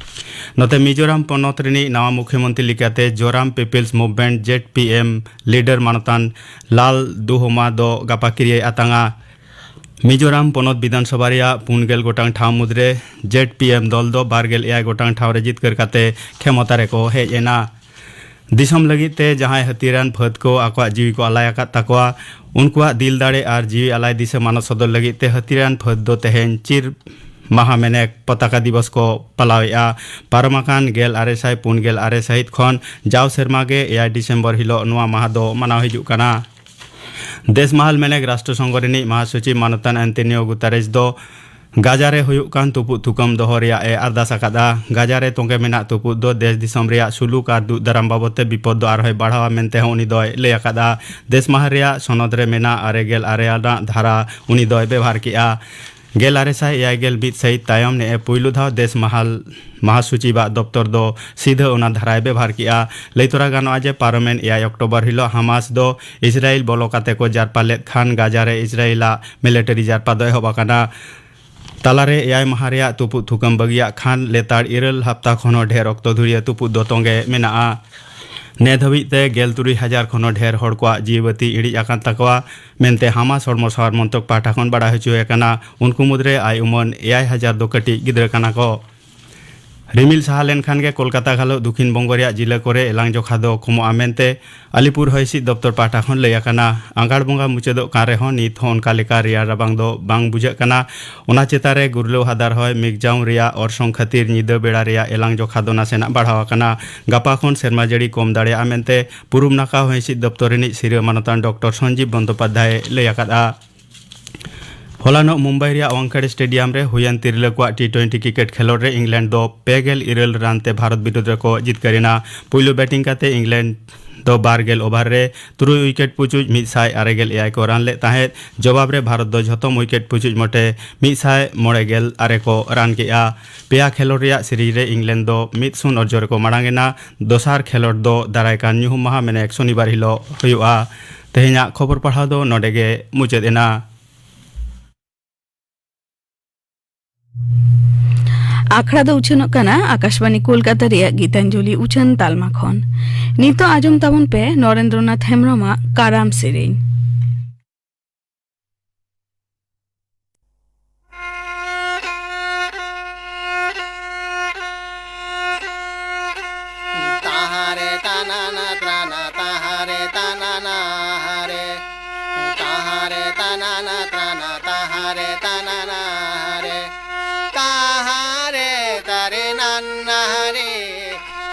ᱱᱚᱛᱮ ᱢᱤᱡᱳᱨᱟᱢ ᱯᱚᱱᱚᱛ ᱨᱤᱱᱤᱡ ᱱᱟᱣᱟ ᱢᱩᱠᱷᱭᱚᱢᱚᱱᱛᱨᱤ ᱞᱮᱠᱟᱛᱮ Zoram people's movement, Z P M, leader ᱢᱟᱱᱚᱛᱟᱱ ᱞᱟᱞ ᱫᱩᱦᱳᱢᱟ ᱫᱚ ᱜᱟᱯᱟ ᱠᱤᱨᱤᱭᱟᱹᱭ ᱟᱛᱟᱝᱟ᱾ ᱢᱤᱡᱳᱨᱟᱢ ᱯᱚᱱᱚᱛ ᱵᱤᱫᱷᱟᱱ ᱥᱚᱵᱷᱟ ᱨᱮᱭᱟᱜ ᱯᱩᱱ ᱜᱮᱞ ᱜᱚᱴᱟᱝ ᱴᱷᱟᱶ ᱢᱩᱫᱽᱨᱮ ᱡᱮᱰ ᱯᱤ ᱮᱢ ᱫᱚᱞ ᱫᱚ ᱵᱟᱨ ᱜᱮᱞ ᱮᱭᱟᱭ ᱜᱚᱴᱟᱝ ᱴᱷᱟᱶ ᱨᱮ ᱡᱤᱛᱠᱟᱹᱨ ᱠᱟᱛᱮ ᱠᱷᱮᱢᱚᱛᱟ ᱨᱮᱠᱚ ᱦᱮᱡ ᱮᱱᱟ᱾ ᱫᱤᱥᱚᱢ ᱞᱟᱹᱜᱤᱫ ᱛᱮ ᱡᱟᱦᱟᱸᱭ ᱦᱟᱹᱛᱤᱭᱟᱹᱨᱟᱱ ᱯᱷᱟᱹᱫ ᱠᱚ ᱟᱠᱚᱣᱟᱜ ᱡᱤᱣᱤ ᱠᱚ ᱟᱞᱟᱭ ᱟᱠᱟᱫ ᱛᱟᱠᱚᱣᱟ, ᱩᱱᱠᱩᱣᱟᱜ ᱫᱤᱞ ᱫᱟᱲᱮ ᱟᱨ ᱡᱤᱣᱤ ᱟᱞᱟᱭ ᱫᱤᱥᱟᱹ ᱢᱟᱱᱚᱛ ᱥᱚᱫᱚᱨ ᱞᱟᱹᱜᱤᱫ ᱛᱮ ᱦᱟᱹᱛᱤᱭᱟᱹᱨᱟᱱ ᱯᱷᱟᱹᱫ ᱫᱚ ᱛᱮᱦᱮᱧ ᱪᱤᱨ ᱢᱟᱦᱟ ᱢᱮᱱᱮᱠ ᱯᱚᱛᱟᱠᱟ ᱫᱤᱵᱚᱥ ᱠᱚ ᱯᱟᱞᱟᱣᱮᱫᱼᱟ᱾ ᱯᱟᱨᱚᱢ ᱟᱠᱟᱱ ᱜᱮᱞ ᱟᱨᱮ ᱥᱟᱭ ᱯᱩᱱ ᱜᱮᱞ ᱟᱨᱮ ᱥᱟᱹᱦᱤᱛ ᱠᱷᱚᱱ ᱡᱟᱣ ᱥᱮᱨᱢᱟ ᱜᱮ ᱮᱭᱟᱭ ᱰᱤᱥᱮᱢᱵᱚᱨ ᱦᱤᱞᱚᱜ ᱱᱚᱣᱟ ᱢᱟᱦᱟ ᱫᱚ ᱢᱟᱱᱟᱣ ᱦᱤᱡᱩᱜ ᱠᱟᱱᱟ᱾ ᱫᱮᱥ ᱢᱟᱦᱟᱞ ᱢᱮᱱᱮᱠ ᱨᱟᱥᱴᱨᱚ ᱥᱚᱝᱜᱷᱚ ᱨᱤᱱᱤᱡ ᱢᱟᱦᱟᱥᱚᱪᱤᱵᱽ ᱢᱟᱱᱚᱛᱟᱱ ᱟᱱᱛᱳᱱᱤᱭᱳ ᱜᱩᱛᱟᱨᱮᱥ ᱫᱚ ᱜᱟᱡᱟ ᱨᱮ ᱦᱩᱭᱩᱜ ᱠᱟᱱ ᱛᱩᱯᱩᱫ ᱛᱷᱩᱠᱟᱹᱢ ᱫᱚᱦᱚ ᱨᱮᱭᱟᱜ ᱮ ᱟᱨᱫᱟᱥ ᱟᱠᱟᱫᱼᱟ᱾ ᱜᱟᱡᱟ ᱨᱮ ᱛᱚᱸᱜᱮ ᱢᱮᱱᱟᱜ ᱛᱩᱯᱩᱫ ᱫᱚ ᱫᱮᱥ ᱫᱤᱥᱚᱢ ᱨᱮᱭᱟᱜ ᱥᱩᱞᱩᱠ ᱟᱨ ᱫᱩᱜ ᱫᱟᱨᱟᱢ ᱵᱟᱵᱚᱛ ᱛᱮ ᱵᱤᱯᱚᱫ ᱫᱚ ᱟᱨᱦᱚᱸᱭ ᱵᱟᱲᱦᱟᱣᱟ ᱢᱮᱱᱛᱮ ᱦᱚᱸ ᱩᱱᱤ ᱫᱚᱭ ᱞᱟᱹᱭ ᱟᱠᱟᱫᱼᱟ᱾ ᱫᱮᱥ ᱢᱟᱦᱟ ᱨᱮᱭᱟᱜ ᱥᱚᱱᱚᱫ ᱨᱮ ᱢᱮᱱᱟᱜ ᱟᱨᱮ ᱜᱮᱞ ᱟᱨᱮ ᱟᱱᱟᱜ ᱫᱷᱟᱨᱟ ᱩᱱᱤ ᱫᱚᱭ ᱵᱮᱵᱷᱟᱨ ᱠᱮᱫᱼᱟ᱾ ᱜᱮᱞ ᱟᱨᱮ ᱥᱟᱭ ᱮᱭᱟᱭ ᱜᱮᱞ ᱢᱤᱫ ᱥᱟᱹᱦᱤᱛ ᱛᱟᱭᱚᱢ ᱱᱮᱜᱼᱮ ᱯᱩᱭᱞᱩ ᱫᱷᱟᱣ ᱫᱮᱥ ᱢᱟᱦᱟᱞ ᱢᱟᱦᱟᱥᱚᱪᱤᱵᱟᱜ ᱫᱚᱯᱛᱚᱨ ᱫᱚ ᱥᱤᱫᱷᱟᱹ ᱚᱱᱟ ᱫᱷᱟᱨᱟᱭ ᱵᱮᱵᱷᱟᱨ ᱠᱮᱫᱼᱟ᱾ ᱞᱟᱹᱭ ᱛᱚᱨᱟ ᱜᱟᱱᱚᱜᱼᱟ ᱡᱮ ᱯᱟᱨᱚᱢᱮᱱ ᱮᱭᱟᱭ ᱚᱠᱴᱳᱵᱚᱨ ᱦᱤᱞᱚᱜ ᱦᱟᱢᱟᱥ ᱫᱚ ᱤᱥᱨᱟᱭᱮᱞ ᱵᱚᱞᱚ ᱠᱟᱛᱮ ᱠᱚ ᱡᱟᱨᱯᱟ ᱞᱮᱫ ᱠᱷᱟᱱ ᱜᱟᱡᱟ ᱨᱮ ᱤᱥᱨᱟᱭᱮᱞᱟᱜ ᱢᱤᱞᱤᱴᱟᱨᱤ ᱡᱟᱨᱯᱟ ᱫᱚ ᱮᱦᱚᱵ ᱟᱠᱟᱱᱟ᱾ ᱛᱟᱞᱟᱨᱮ ᱮᱭᱟᱭ ᱢᱟᱦᱟ ᱨᱮᱭᱟᱜ ᱛᱩᱯᱩᱫ ᱛᱷᱩᱠᱟᱹᱢ ᱵᱟᱹᱜᱤᱭᱟᱜ ᱠᱷᱟᱱ ᱞᱮᱛᱟᱲ ᱤᱨᱟᱹᱞ ᱦᱟᱯᱛᱟ ᱠᱷᱚᱱ ᱦᱚᱸ ᱰᱷᱮᱨ ᱚᱠᱛᱚ ᱫᱷᱩᱨᱤᱭᱟᱹ ᱛᱩᱯᱩᱫ ᱫᱚ ᱛᱚᱸᱜᱮ ᱢᱮᱱᱟᱜᱼᱟ᱾ ᱱᱮ ᱫᱷᱟᱹᱵᱤᱡ ᱛᱮ ᱜᱮᱞ ᱛᱩᱨᱩᱭ ᱦᱟᱡᱟᱨ ᱠᱷᱚᱱ ᱦᱚᱸ ᱰᱷᱮᱨ ᱦᱚᱲ ᱠᱚᱣᱟᱜ ᱡᱤᱣᱤ ᱵᱟᱹᱛᱤ ᱤᱬᱤᱡ ᱟᱠᱟᱱ ᱛᱟᱠᱚᱣᱟ ᱢᱮᱱᱛᱮ ᱦᱟᱢᱟᱥ ᱦᱚᱲᱢᱚ ᱥᱟᱶᱟᱨ ᱢᱚᱱᱛᱨᱚᱠ ᱯᱟᱦᱴᱟ ᱠᱷᱚᱱ ᱵᱟᱲᱟᱭ ᱦᱚᱪᱚ ᱟᱠᱟᱱᱟ᱾ ᱩᱱᱠᱩ ᱢᱩᱫᱽᱨᱮ ᱟᱭ ᱩᱢᱟᱹᱱ ᱮᱭᱟᱭ ᱦᱟᱡᱟᱨ ᱫᱚ ᱠᱟᱹᱴᱤᱡ ᱜᱤᱫᱽᱨᱟᱹ ᱠᱟᱱᱟ ᱠᱚ᱾ ᱨᱤᱢᱤᱞ ᱥᱟᱦᱟ ᱞᱮᱱᱠᱷᱟᱱ ᱜᱮ ᱠᱳᱞᱠᱟᱛᱟ ᱜᱷᱟᱞᱚᱜ ᱫᱩᱠᱷᱤᱱ ᱵᱚᱝᱜᱚ ᱨᱮᱭᱟᱜ ᱡᱤᱞᱟᱹ ᱠᱚᱨᱮ ᱮᱞᱟᱝ ᱡᱚᱠᱷᱟ ᱫᱚ ᱠᱚᱢᱚᱜᱼᱟ ᱢᱮᱱᱛᱮ ᱟᱞᱤᱯᱩᱨ ᱦᱚᱭ ᱦᱤᱸᱥᱤᱫ ᱫᱚᱯᱛᱚᱨ ᱯᱟᱦᱴᱟ ᱠᱷᱚᱱ ᱞᱟᱹᱭ ᱟᱠᱟᱱᱟ᱾ ᱟᱸᱜᱷᱟᱲ ᱵᱚᱸᱜᱟ ᱢᱩᱪᱟᱹᱫᱚᱜ ᱠᱟᱱ ᱨᱮᱦᱚᱸ ᱱᱤᱛ ᱦᱚᱸ ᱚᱱᱠᱟ ᱞᱮᱠᱟ ᱨᱮᱭᱟᱲ ᱨᱟᱵᱟᱝ ᱫᱚ ᱵᱟᱝ ᱵᱩᱡᱷᱟᱹᱜ ᱠᱟᱱᱟ᱾ ᱚᱱᱟ ᱪᱮᱛᱟᱱ ᱨᱮ ᱜᱩᱨᱞᱟᱹᱣ ᱦᱟᱫᱟᱨ ᱦᱚᱭ ᱢᱤᱜᱡᱟᱣᱩᱱ ᱨᱮᱭᱟᱜ ᱚᱨᱥᱚᱝ ᱠᱷᱟᱹᱛᱤᱨ ᱧᱤᱫᱟᱹ ᱵᱮᱲᱟ ᱨᱮᱭᱟᱜ ᱮᱞᱟᱝ ᱡᱚᱠᱷᱟ ᱫᱚ ᱱᱟᱥᱮᱱᱟᱜ ᱵᱟᱲᱦᱟᱣ ᱟᱠᱟᱱᱟ᱾ ᱜᱟᱯᱟ ᱠᱷᱚᱱ ᱥᱮᱨᱢᱟ ᱡᱟᱹᱲᱤ ᱠᱚᱢ ᱫᱟᱲᱮᱭᱟᱜᱼᱟ ᱢᱮᱱᱛᱮ ᱯᱩᱨᱩᱵ ᱱᱟᱠᱷᱟ ᱦᱚᱭ ᱦᱤᱸᱥᱤᱫ ᱫᱚᱯᱛᱚᱨ ᱨᱤᱱᱤᱡ ᱥᱤᱨᱟᱹ ᱢᱟᱱᱚᱛᱟᱱ ᱰᱚᱠᱴᱚᱨ ᱥᱚᱧᱡᱤᱵ ᱵᱚᱱᱫᱳᱯᱟᱫᱽᱫᱷᱟᱭᱮ ᱞᱟᱹᱭ ᱟᱠᱟᱫᱼᱟ᱾ ᱦᱚᱞᱟᱱᱚᱜ ᱢᱩᱢᱵᱟᱭ ᱨᱮᱭᱟᱜ ᱣᱟᱝᱠᱷᱮᱲᱮ ᱥᱴᱮᱰᱤᱭᱟᱢ ᱨᱮ ᱦᱩᱭᱮᱱ ᱛᱤᱨᱞᱟᱹ ᱠᱚᱣᱟᱜ ᱴᱤ ᱴᱩᱭᱮᱱᱴᱤ ᱠᱨᱤᱠᱮᱴ ᱠᱷᱮᱞᱚᱸᱰ ᱨᱮ ᱤᱝᱞᱮᱱᱰ ᱫᱚ ᱯᱮ ᱜᱮᱞ ᱤᱨᱟᱹᱞ ᱨᱟᱱ ᱛᱮ ᱵᱷᱟᱨᱚᱛ ᱵᱤᱨᱩᱫᱷ ᱨᱮᱠᱚ ᱡᱤᱛᱠᱟᱹᱨ ᱮᱱᱟ᱾ ᱯᱩᱭᱞᱩ ᱵᱮᱴᱤᱝ ᱠᱟᱛᱮ ᱤᱝᱞᱮᱱᱰ ᱫᱚ ᱵᱟᱨ ᱜᱮᱞ ᱳᱵᱷᱟᱨ ᱨᱮ ᱛᱩᱨᱩᱭ ᱩᱭᱠᱮᱴ ᱯᱩᱪᱩᱡ ᱢᱤᱫ ᱥᱟᱭ ᱟᱨᱮ ᱜᱮᱞ ᱮᱭᱟᱭ ᱠᱚ ᱨᱟᱱ ᱞᱮᱫ ᱛᱟᱦᱮᱸᱫ᱾ ᱡᱚᱵᱟᱵ ᱨᱮ ᱵᱷᱟᱨᱚᱛ ᱫᱚ ᱡᱷᱚᱛᱚᱢ ᱩᱭᱠᱮᱴ ᱯᱩᱪᱩᱡ ᱢᱚᱴᱮ ᱢᱤᱫ ᱥᱟᱭ ᱢᱚᱬᱮ ᱜᱮᱞ ᱟᱨᱮ ᱠᱚ ᱨᱟᱱ ᱠᱮᱫᱼᱟ᱾ ᱯᱮᱭᱟ ᱠᱷᱮᱞᱚᱸᱰ ᱨᱮᱭᱟᱜ ᱥᱤᱨᱤᱡᱽ ᱨᱮ ᱤᱝᱞᱮᱱᱰ ᱫᱚ ᱢᱤᱫ ᱥᱩᱱ ᱚᱨᱡᱚ ᱨᱮᱠᱚ ᱢᱟᱲᱟᱝ ᱮᱱᱟ᱾ ᱫᱚᱥᱟᱨ ᱠᱷᱮᱞᱚᱸᱰ ᱫᱚ ᱫᱟᱨᱟᱭ ᱠᱟᱱ ᱧᱩᱦᱩᱢ ᱢᱟᱦᱟ ᱢᱮᱱᱮᱠ ᱥᱚᱱᱤᱵᱟᱨ ᱦᱤᱞᱳᱜ ᱦᱩᱭᱩᱜᱼᱟ᱾ ᱛᱮᱦᱮᱧᱟᱜ ᱠᱷᱚᱵᱚᱨ ᱯᱟᱲᱦᱟᱣ ᱫᱚ ᱱᱚᱰᱮ ᱜᱮ ᱢᱩᱪᱟᱹᱫ ᱮᱱᱟ᱾ ᱟᱠᱷᱲᱟ ᱫᱚ ᱩᱪᱷᱟᱹᱱᱚᱜ ᱠᱟᱱᱟ ᱟᱠᱟᱥᱵᱟᱬᱤ ᱠᱳᱞᱠᱟᱛᱟ ᱨᱮᱭᱟᱜ ᱜᱤᱛᱟᱧᱡᱚᱞᱤ ᱩᱪᱷᱟᱹᱱ ᱛᱟᱞᱢᱟ ᱠᱷᱚᱱ᱾ ᱱᱤᱛᱚᱜ ᱟᱸᱡᱚᱢ ᱛᱟᱵᱚᱱ ᱯᱮ ᱱᱚᱨᱮᱱᱫᱨᱚᱱᱟᱛᱷ ᱦᱮᱢᱵᱽᱨᱚᱢᱟᱜ ᱠᱟᱨᱟᱢ ᱥᱮᱨᱮᱧ᱾ ᱛᱟᱦᱟᱨᱮ ᱛᱟᱱᱟᱱᱟ ᱛᱨᱟᱱᱟ ᱛᱟᱦᱟᱨᱮ ᱛᱟᱱᱟᱱᱟ ᱦᱟᱨᱮ᱾ ᱛᱟᱦᱟᱨᱮ ᱛᱟᱱᱟᱱᱟ ᱛᱨᱟᱱᱟ ᱛᱟᱦᱟᱨᱮ ᱛᱟᱱᱟᱱᱟ ᱦᱟᱨᱮ᱾ ᱛᱟᱦᱟᱨᱮ ᱛᱟᱨᱮ ᱱᱟᱱᱱᱟ ᱦᱟᱨᱮ᱾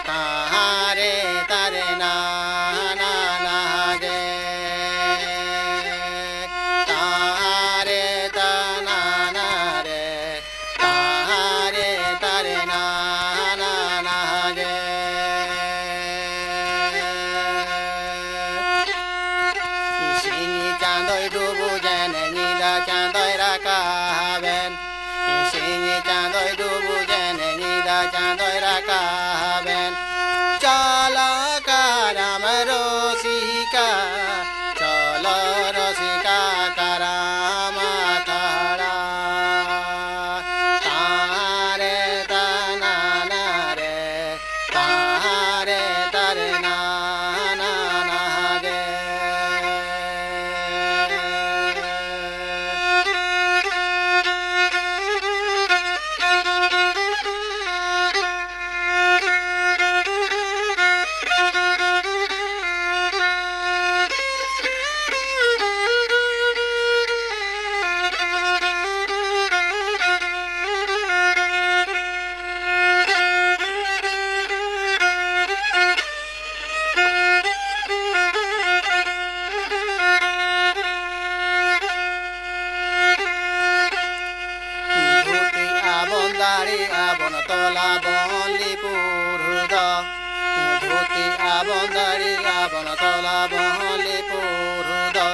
ᱛᱟᱦᱟᱨᱮ ᱛᱟᱨᱮ ᱱᱟᱱᱟ ᱦᱟᱨᱮ᱾ ᱛᱟᱦᱟᱨᱮ ᱛᱟᱱᱟᱱᱟ ᱦᱟᱨᱮ᱾ ᱛᱟᱦᱟᱨᱮ ᱛᱟᱨᱮ ᱱᱟᱱᱟ ᱦᱟᱨᱮ᱾ ᱛᱚᱞᱟ ᱵᱚᱱ ᱞᱤᱯᱩᱨ ᱫᱚ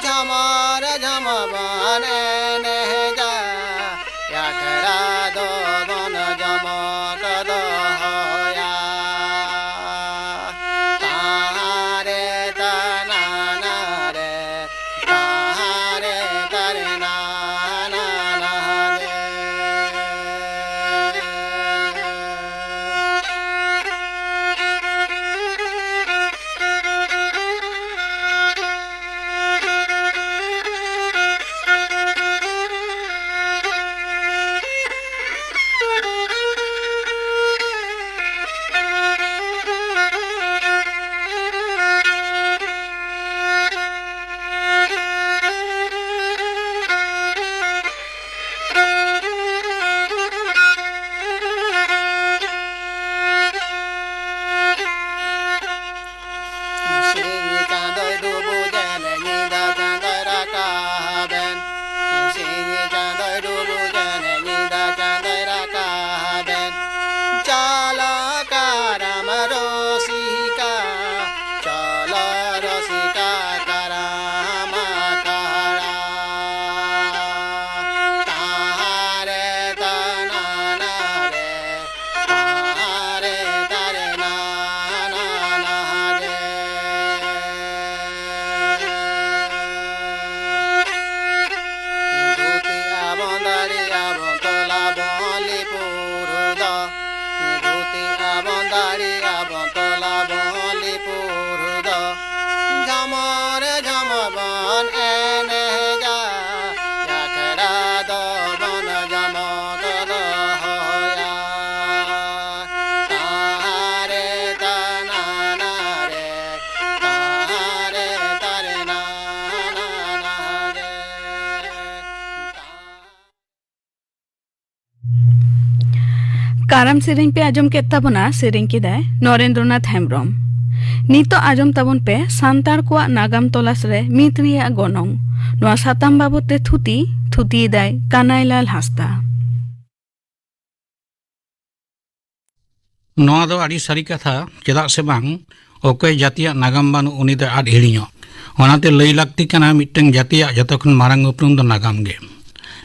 ᱡᱷᱟᱢᱟᱨ ᱡᱷᱟᱢᱟ ᱵᱚᱱ ᱮᱱᱮᱡᱟ, ᱟᱠᱷᱲᱟ ᱫᱚ ᱵᱚᱱ ᱡᱚᱢᱚᱠ ᱫᱚᱦᱚᱭᱟ᱾ ᱛᱟᱦᱟᱨᱮ ᱛᱟᱱᱟᱱᱟ ᱨᱮ, ᱛᱟᱦᱟᱨᱮ ᱛᱟᱨᱮ ᱱᱟᱱᱟ ᱨᱮ᱾ ᱥᱤᱧ ᱪᱟᱸᱫᱚᱭ ᱰᱩᱵᱩᱡᱮᱱ, ᱧᱤᱫᱟᱹ ᱪᱟᱸᱫᱚᱭ ᱨᱟᱠᱟᱵᱮᱱ᱾ ᱥᱤᱧ ᱪᱟᱸᱫᱚᱭ ᱰᱩᱵᱩᱡᱮᱱ, ᱧᱤᱫᱟᱹ ᱪᱟᱸᱫᱚᱭ ᱨᱟᱠᱟᱵᱮᱱ᱾ ᱪᱟᱞᱟ ᱠᱟᱨᱟᱢ ᱨᱚᱥᱤᱠᱟ, ᱪᱚᱞᱚ ᱨᱚᱥᱤᱠᱟ ᱠᱟᱨᱟᱢ ᱟᱠᱷᱲᱟ᱾ ᱛᱟᱦᱟᱨᱮ ᱛᱟᱱᱟᱱᱟ ᱨᱮ, ᱛᱟᱦᱟᱨᱮ ᱛᱟᱨᱮ ᱱᱟᱱᱟ ᱨᱮ᱾ ᱫᱷᱩᱛᱤ ᱟᱵᱚᱱ ᱫᱟᱲᱮ ᱟᱵᱚᱱ ᱛᱚᱞᱟ ᱵᱚᱱ ᱞᱤᱯᱩᱨ ᱫᱚ᱾ ᱫᱷᱩᱛᱤ ᱟᱵᱚᱱ ᱫᱟᱲᱮ ᱟᱵᱚᱱ ᱛᱚᱞᱟ ᱵᱚᱱ ᱞᱤᱯᱩᱨ ᱫᱚ᱾ ᱡᱷᱟᱢᱚᱨ ᱡᱷᱟᱢᱚᱨ ᱵᱚᱱ ᱮᱱᱮᱡᱟ, ᱟᱠᱷᱲᱟ ᱫᱚ ᱵᱚᱱ ᱡᱚᱢᱚᱠ ᱫᱚᱦᱚᱭᱟ᱾ ᱛᱟᱦᱟᱨᱮ ᱛᱟᱱᱟᱱᱟ ᱨᱮ, ᱛᱟᱦᱟᱨᱮ ᱛᱟᱨᱮ ᱱᱟᱱᱟ ᱨᱮ᱾ ᱠᱟᱨᱟᱢ ᱥᱮᱨᱮᱧ ᱯᱮ ᱟᱸᱡᱚᱢ ᱠᱮᱫ ᱛᱟᱵᱚᱱᱟ, ᱥᱮᱨᱮᱧ ᱠᱮᱫᱟᱭ ᱱᱚᱨᱮᱱᱫᱨᱚᱱᱟᱛᱷ ᱦᱮᱢᱵᱨᱚᱢ᱾ ᱱᱤᱛᱚᱜ ᱟᱸᱡᱚᱢ ᱛᱟᱵᱚᱱ ᱯᱮ ᱥᱟᱱᱛᱟᱲ ᱠᱚᱣᱟᱜ ᱱᱟᱜᱟᱢ ᱛᱚᱞᱟᱥ ᱨᱮ ᱢᱤᱫ ᱨᱮᱭᱟᱜ ᱜᱚᱱᱚᱝ᱾ ᱱᱚᱣᱟ ᱥᱟᱛᱟᱢ ᱵᱟᱵᱚᱛ ᱛᱮ ᱛᱷᱩᱛᱤ, ᱛᱷᱩᱛᱤᱭᱮᱫᱟᱭ ᱠᱟᱱᱟᱭᱞᱟᱞ ᱦᱟᱸᱥᱫᱟ᱾ ᱱᱚᱣᱟ ᱫᱚ ᱟᱹᱰᱤ ᱥᱟᱹᱨᱤ ᱠᱟᱛᱷᱟ, ᱪᱮᱫᱟᱜ ᱥᱮ ᱵᱟᱝ, ᱚᱠᱚᱭ ᱡᱟᱹᱛᱤᱭᱟᱜ ᱱᱟᱜᱟᱢ ᱵᱟᱹᱱᱩᱜ, ᱩᱱᱤ ᱫᱚ ᱟᱫ ᱦᱤᱲᱤᱧᱚᱜ᱾ ᱚᱱᱟᱛᱮ ᱞᱟᱹᱭ ᱞᱟᱹᱠᱛᱤ ᱠᱟᱱᱟ, ᱢᱤᱫᱴᱟᱝ ᱡᱟᱹᱛᱤᱭᱟᱜ ᱡᱚᱛᱚ ᱠᱷᱚᱱ ᱢᱟᱨᱟᱝ ᱩᱯᱨᱩᱢ ᱫᱚ ᱱᱟᱜᱟᱢ ᱜᱮ᱾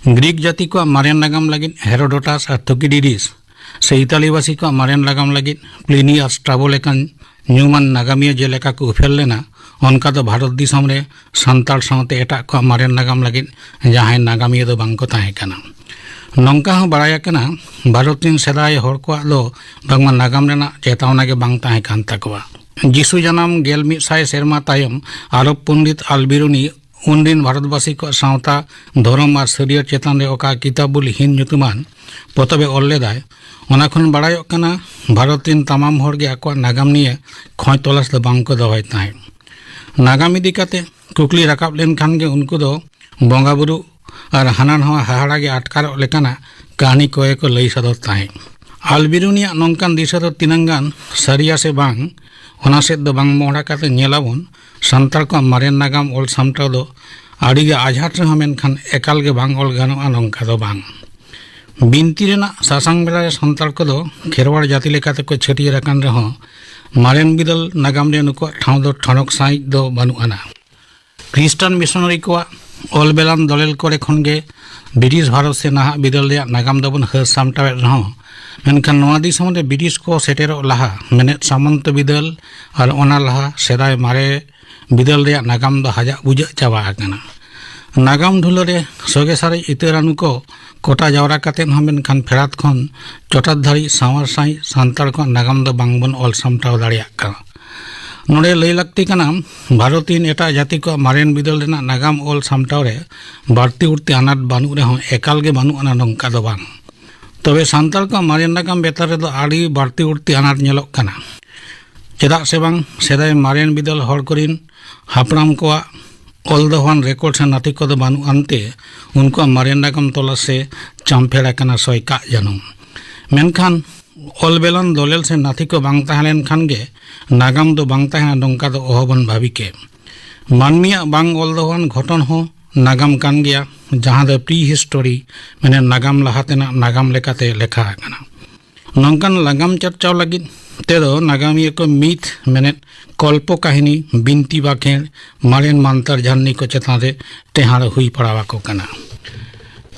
ᱜᱨᱤᱠ ᱡᱟᱹᱛᱤ ᱠᱚᱣᱟᱜ ᱢᱟᱨᱮᱱ ᱱᱟᱜᱟᱢ ᱞᱟᱹᱜᱤᱫ ᱦᱮᱨᱳᱰᱳᱴᱟᱥ ᱟᱨ ᱛᱷᱩᱠᱤᱰᱤᱰᱤᱥ, ᱥᱮ ᱤᱛᱟᱞᱤ ᱵᱟᱹᱥᱤ ᱠᱚᱣᱟᱜ ᱢᱟᱨᱮᱱ ᱱᱟᱜᱟᱢ ᱞᱟᱹᱜᱤᱫ ᱯᱞᱤᱱᱤ ᱟᱨ ᱥᱴᱨᱟᱵᱳ ᱞᱮᱠᱟᱱ ᱧᱩᱢᱟᱱ ᱱᱟᱜᱟᱢᱤᱭᱟᱹ ᱡᱮᱞᱮᱠᱟ ᱠᱚ ᱩᱯᱮᱞ ᱞᱮᱱᱟ, ᱚᱱᱠᱟ ᱫᱚ ᱵᱷᱟᱨᱚᱛ ᱫᱤᱥᱚᱢ ᱨᱮ ᱥᱟᱱᱛᱟᱲ ᱥᱟᱶᱛᱮ ᱮᱴᱟᱜ ᱠᱚᱣᱟᱜ ᱢᱟᱨᱮᱱ ᱱᱟᱜᱟᱢ ᱞᱟᱹᱜᱤᱫ ᱡᱟᱦᱟᱸᱭ ᱱᱟᱜᱟᱢᱤᱭᱟᱹ ᱫᱚ ᱵᱟᱝ ᱠᱚ ᱛᱟᱦᱮᱸ ᱠᱟᱱᱟ᱾ ᱱᱚᱝᱠᱟ ᱦᱚᱸ ᱵᱟᱲᱟᱭ ᱟᱠᱟᱱᱟ, ᱵᱷᱟᱨᱚᱛ ᱨᱮᱱ ᱥᱮᱫᱟᱭ ᱦᱚᱲ ᱠᱚᱣᱟᱜ ᱫᱚ ᱵᱟᱝᱢᱟ ᱱᱟᱜᱟᱢ ᱨᱮᱱᱟᱜ ᱪᱮᱛᱟᱣᱱᱟ ᱜᱮ ᱵᱟᱝ ᱛᱟᱦᱮᱸ ᱠᱟᱱ ᱛᱟᱠᱚᱣᱟ᱾ ᱡᱤᱥᱩ ᱡᱟᱱᱟᱢ ᱜᱮᱞ ᱢᱤᱫ ᱥᱟᱭ ᱥᱮᱨᱢᱟ ᱛᱟᱭᱚᱢ ᱟᱨᱚᱵ ᱯᱚᱱᱰᱤᱛ ᱟᱞᱵᱤᱨᱩᱱᱤ ᱩᱱᱨᱤᱱ ᱵᱷᱟᱨᱚᱛᱵᱟᱹᱥᱤ ᱠᱚᱣᱟᱜ ᱥᱟᱶᱛᱟ, ᱫᱷᱚᱨᱚᱢ ᱟᱨ ᱥᱟᱹᱨᱭᱟᱹᱲ ᱪᱮᱛᱟᱱ ᱨᱮ ᱚᱠᱟ ᱠᱤᱛᱟᱵᱩᱞ ᱦᱤᱱ ᱧᱩᱛᱩᱢᱟᱱ ᱯᱚᱛᱚᱵ ᱮ ᱚᱞ ᱞᱮᱫᱟᱭ, ᱚᱱᱟ ᱠᱷᱚᱱ ᱵᱟᱲᱟᱭᱚᱜ ᱠᱟᱱᱟ, ᱵᱷᱟᱨᱚᱛ ᱨᱮᱱ ᱛᱟᱢᱟᱢ ᱦᱚᱲ ᱜᱮ ᱟᱠᱚᱣᱟᱜ ᱱᱟᱜᱟᱢ ᱱᱤᱭᱮ ᱠᱷᱚᱡᱽ ᱛᱚᱞᱟᱥ ᱫᱚ ᱵᱟᱝ ᱠᱚ ᱫᱚᱦᱚᱭ ᱛᱟᱦᱮᱸᱫ᱾ ᱱᱟᱜᱟᱢ ᱤᱫᱤ ᱠᱟᱛᱮ ᱠᱩᱠᱞᱤ ᱨᱟᱠᱟᱵ ᱞᱮᱱᱠᱷᱟᱱ ᱜᱮ ᱩᱱᱠᱩ ᱫᱚ ᱵᱚᱸᱜᱟ ᱵᱩᱨᱩ ᱟᱨ ᱦᱟᱱᱟ ᱱᱟᱣᱟ ᱦᱟᱦᱟᱲᱟ ᱜᱮ ᱟᱴᱠᱟᱨᱚᱜ ᱞᱮᱠᱟᱱᱟᱜ ᱠᱟᱹᱦᱱᱤ ᱠᱚᱜᱮ ᱠᱚ ᱞᱟᱹᱭ ᱥᱚᱫᱚᱨ ᱛᱟᱦᱮᱸᱫ᱾ ᱟᱞᱵᱤᱨᱩᱱᱤᱭᱟᱜ ᱱᱚᱝᱠᱟᱱ ᱫᱤᱥᱟᱹ ᱫᱚ ᱛᱤᱱᱟᱹᱝ ᱜᱟᱱ ᱥᱟᱹᱨᱤᱭᱟ ᱥᱮ ᱵᱟᱝ, ᱚᱱᱟ ᱥᱮᱫ ᱫᱚ ᱵᱟᱝ ᱢᱚᱦᱰᱟ ᱠᱟᱛᱮ ᱧᱮᱞᱟᱵᱚᱱ, ᱥᱟᱱᱛᱟᱲ ᱠᱚᱣᱟᱜ ᱢᱟᱨᱮᱱ ᱱᱟᱜᱟᱢ ᱚᱞ ᱥᱟᱢᱴᱟᱣ ᱫᱚ ᱟᱹᱰᱤ ᱜᱮ ᱟᱡᱷᱟᱴ ᱨᱮᱦᱚᱸ, ᱢᱮᱱᱠᱷᱟᱱ ᱮᱠᱟᱞ ᱜᱮ ᱵᱟᱝ ᱚᱞ ᱜᱟᱱᱚᱜᱼᱟ ᱱᱚᱝᱠᱟ ᱫᱚ ᱵᱟᱝ᱾ ᱵᱤᱱᱛᱤ ᱨᱮᱱᱟᱜ ᱥᱟᱥᱟᱝ ᱵᱮᱲᱟ ᱨᱮ ᱥᱟᱱᱛᱟᱲ ᱠᱚᱫᱚ ᱠᱷᱮᱨᱣᱟᱲ ᱡᱟᱹᱛᱤ ᱞᱮᱠᱟᱛᱮ ᱠᱚ ᱪᱷᱟᱹᱴᱭᱟᱹᱨ ᱟᱠᱟᱱ ᱨᱮᱦᱚᱸ, ᱢᱟᱨᱮᱱ ᱵᱤᱫᱟᱹᱞ ᱱᱟᱜᱟᱢ ᱨᱮ ᱱᱩᱠᱩᱣᱟᱜ ᱴᱷᱟᱶ ᱫᱚ ᱴᱷᱚᱱᱚᱠ ᱥᱟᱺᱦᱤᱡ ᱫᱚ ᱵᱟᱹᱱᱩᱜ ᱟᱱᱟ᱾ ᱠᱷᱨᱤᱥᱴᱟᱱ ᱢᱤᱥᱚᱱᱟᱨᱤ ᱠᱚᱣᱟᱜ ᱚᱞ ᱵᱮᱞᱟᱱ ᱫᱚᱞᱮᱞ ᱠᱚᱨᱮ ᱠᱷᱚᱱ ᱜᱮ ᱵᱨᱤᱴᱤᱥ ᱵᱷᱟᱨᱚᱛ ᱥᱮ ᱱᱟᱦᱟᱜ ᱵᱤᱫᱟᱹᱞ ᱨᱮᱭᱟᱜ ᱱᱟᱜᱟᱢ ᱫᱚᱵᱚᱱ ᱦᱟᱹᱨ ᱥᱟᱢᱴᱟᱣᱮᱫ ᱨᱮᱦᱚᱸ, ᱢᱮᱱᱠᱷᱟᱱ ᱱᱚᱣᱟ ᱫᱤᱥᱚᱢ ᱨᱮ ᱵᱨᱤᱴᱤᱥ ᱠᱚ ᱥᱮᱴᱮᱨᱚᱜ ᱞᱟᱦᱟ, ᱢᱮᱱᱮᱫ ᱥᱟᱢᱚᱱᱛᱚ ᱵᱤᱫᱟᱹᱞ ᱟᱨ ᱚᱱᱟ ᱞᱟᱦᱟ ᱥᱮᱫᱟᱭ ᱢᱟᱨᱮ ᱵᱤᱫᱟᱹᱞ ᱨᱮᱭᱟᱜ ᱱᱟᱜᱟᱢ ᱫᱚ ᱦᱟᱡᱟᱜ ᱵᱩᱡᱟᱹᱜ ᱪᱟᱵᱟ ᱟᱠᱟᱱᱟ᱾ ᱱᱟᱜᱟᱢ ᱰᱷᱩᱞᱟᱹ ᱨᱮ ᱥᱚᱜᱮ ᱥᱟᱨᱮᱡ ᱤᱛᱟᱹ ᱨᱟᱱᱩ ᱠᱚ ᱠᱚᱴᱟ ᱡᱟᱣᱨᱟ ᱠᱟᱛᱮᱫ ᱦᱚᱸ, ᱢᱮᱱᱠᱷᱟᱱ ᱯᱷᱮᱰᱟᱛ ᱠᱷᱚᱱ ᱪᱚᱴᱟᱛ ᱫᱷᱟᱹᱨᱤᱡ ᱥᱟᱶᱟᱨ ᱥᱟᱺᱦᱤᱡ ᱥᱟᱱᱛᱟᱲ ᱠᱚᱣᱟᱜ ᱱᱟᱜᱟᱢ ᱫᱚ ᱵᱟᱝᱵᱚᱱ ᱚᱞ ᱥᱟᱢᱴᱟᱣ ᱫᱟᱲᱮᱭᱟᱜ ᱠᱟᱱᱟ᱾ ᱱᱚᱰᱮ ᱞᱟᱹᱭ ᱞᱟᱹᱠᱛᱤ ᱠᱟᱱᱟ, ᱵᱷᱟᱨᱚᱛᱤᱭᱟᱱ ᱮᱴᱟᱜ ᱡᱟᱹᱛᱤ ᱠᱚᱣᱟᱜ ᱢᱟᱨᱮᱱ ᱵᱤᱫᱟᱹᱞ ᱨᱮᱱᱟᱜ ᱱᱟᱜᱟᱢ ᱚᱞ ᱥᱟᱢᱴᱟᱣ ᱨᱮ ᱵᱟᱹᱲᱛᱤ ᱩᱲᱛᱤ ᱟᱱᱟᱴ ᱵᱟᱹᱱᱩᱜ ᱨᱮᱦᱚᱸ, ᱮᱠᱟᱞ ᱜᱮ ᱵᱟᱹᱱᱩᱜ ᱟᱱᱟ ᱱᱚᱝᱠᱟ ᱫᱚ ᱵᱟᱝ᱾ ᱛᱚᱵᱮ ᱥᱟᱱᱛᱟᱲ ᱠᱚᱣᱟᱜ ᱢᱟᱨᱮᱱ ᱱᱟᱜᱟᱢ ᱵᱮᱯᱟᱨ ᱨᱮᱫᱚ ᱟᱹᱰᱤ ᱵᱟᱹᱲᱛᱤ ᱩᱲᱛᱤ ᱟᱱᱟᱴ ᱧᱮᱞᱚᱜ ᱠᱟᱱᱟ᱾ ᱪᱮᱫᱟᱜ ᱥᱮ ᱵᱟᱝ, ᱥᱮᱫᱟᱭ ᱢᱟᱨᱮᱱ ᱵᱤᱫᱟᱹᱞ ᱦᱚᱲ ᱠᱚᱨᱮᱱ ᱦᱟᱯᱲᱟᱢ ᱠᱚᱣᱟᱜ ᱚᱞ ᱫᱚᱦᱚᱣᱟᱱ ᱨᱮᱠᱚᱨᱰ ᱥᱮ ᱱᱟᱹᱛᱷᱤ ᱠᱚᱫᱚ ᱵᱟᱹᱱᱩᱜ ᱟᱱᱛᱮ, ᱩᱱᱠᱩᱣᱟᱜ ᱢᱟᱨᱮᱱ ᱱᱟᱜᱟᱢ ᱛᱚᱞᱟᱥ ᱥᱮ ᱪᱟᱢᱯᱷᱮᱲ ᱟᱠᱟᱱᱟ ᱥᱚᱭ ᱠᱟᱜ ᱡᱟᱹᱱᱩᱢ᱾ ᱢᱮᱱᱠᱷᱟᱱ ᱚᱞ ᱵᱮᱞᱟᱱ ᱫᱚᱞᱮᱞ ᱥᱮ ᱱᱟᱹᱛᱷᱤ ᱠᱚ ᱵᱟᱝ ᱛᱟᱦᱮᱸ ᱞᱮᱱᱠᱷᱟᱱ ᱜᱮ ᱱᱟᱜᱟᱢ ᱫᱚ ᱵᱟᱝ ᱛᱟᱦᱮᱱᱟ, ᱱᱚᱝᱠᱟ ᱫᱚ ᱚᱦᱚᱵᱚᱱ ᱵᱷᱟᱹᱵᱤ ᱠᱮ᱾ ᱢᱟᱹᱱᱢᱤᱭᱟᱜ ᱵᱟᱝ ᱚᱞ ᱫᱚᱦᱚᱣᱟᱱ ᱜᱷᱚᱴᱚᱱ ᱦᱚᱸ ᱱᱟᱜᱟᱢ ᱠᱟᱱ ᱜᱮᱭᱟ, ᱡᱟᱦᱟᱸ ᱫᱚ ᱯᱨᱤ ᱦᱤᱥᱴᱳᱨᱤ, ᱢᱟᱱᱮ ᱱᱟᱜᱟᱢ ᱞᱟᱦᱟ ᱛᱮᱱᱟᱜ ᱱᱟᱜᱟᱢ ᱞᱮᱠᱟᱛᱮ ᱞᱮᱠᱷᱟ ᱟᱠᱟᱱᱟ᱾ ᱱᱚᱝᱠᱟᱱ ᱞᱟᱜᱟᱢ ᱪᱟᱨᱪᱟᱣ ᱞᱟᱹᱜᱤᱫ ᱛᱮᱫᱚ ᱱᱟᱜᱟᱢᱤᱭᱟᱹ ᱠᱚ ᱢᱤᱛ ᱢᱮᱱᱮᱫ ᱠᱚᱞᱯᱚ ᱠᱟᱹᱦᱱᱤ, ᱵᱤᱱᱛᱤ ᱵᱟᱠᱷᱮᱬ, ᱢᱟᱨᱮᱱ ᱢᱟᱱᱛᱟᱨ ᱡᱷᱟᱨᱱᱤ ᱠᱚ ᱪᱮᱛᱟᱱ ᱨᱮ ᱴᱮᱦᱟᱸᱲ ᱦᱩᱭ ᱯᱟᱲᱟᱣ ᱟᱠᱚ ᱠᱟᱱᱟ᱾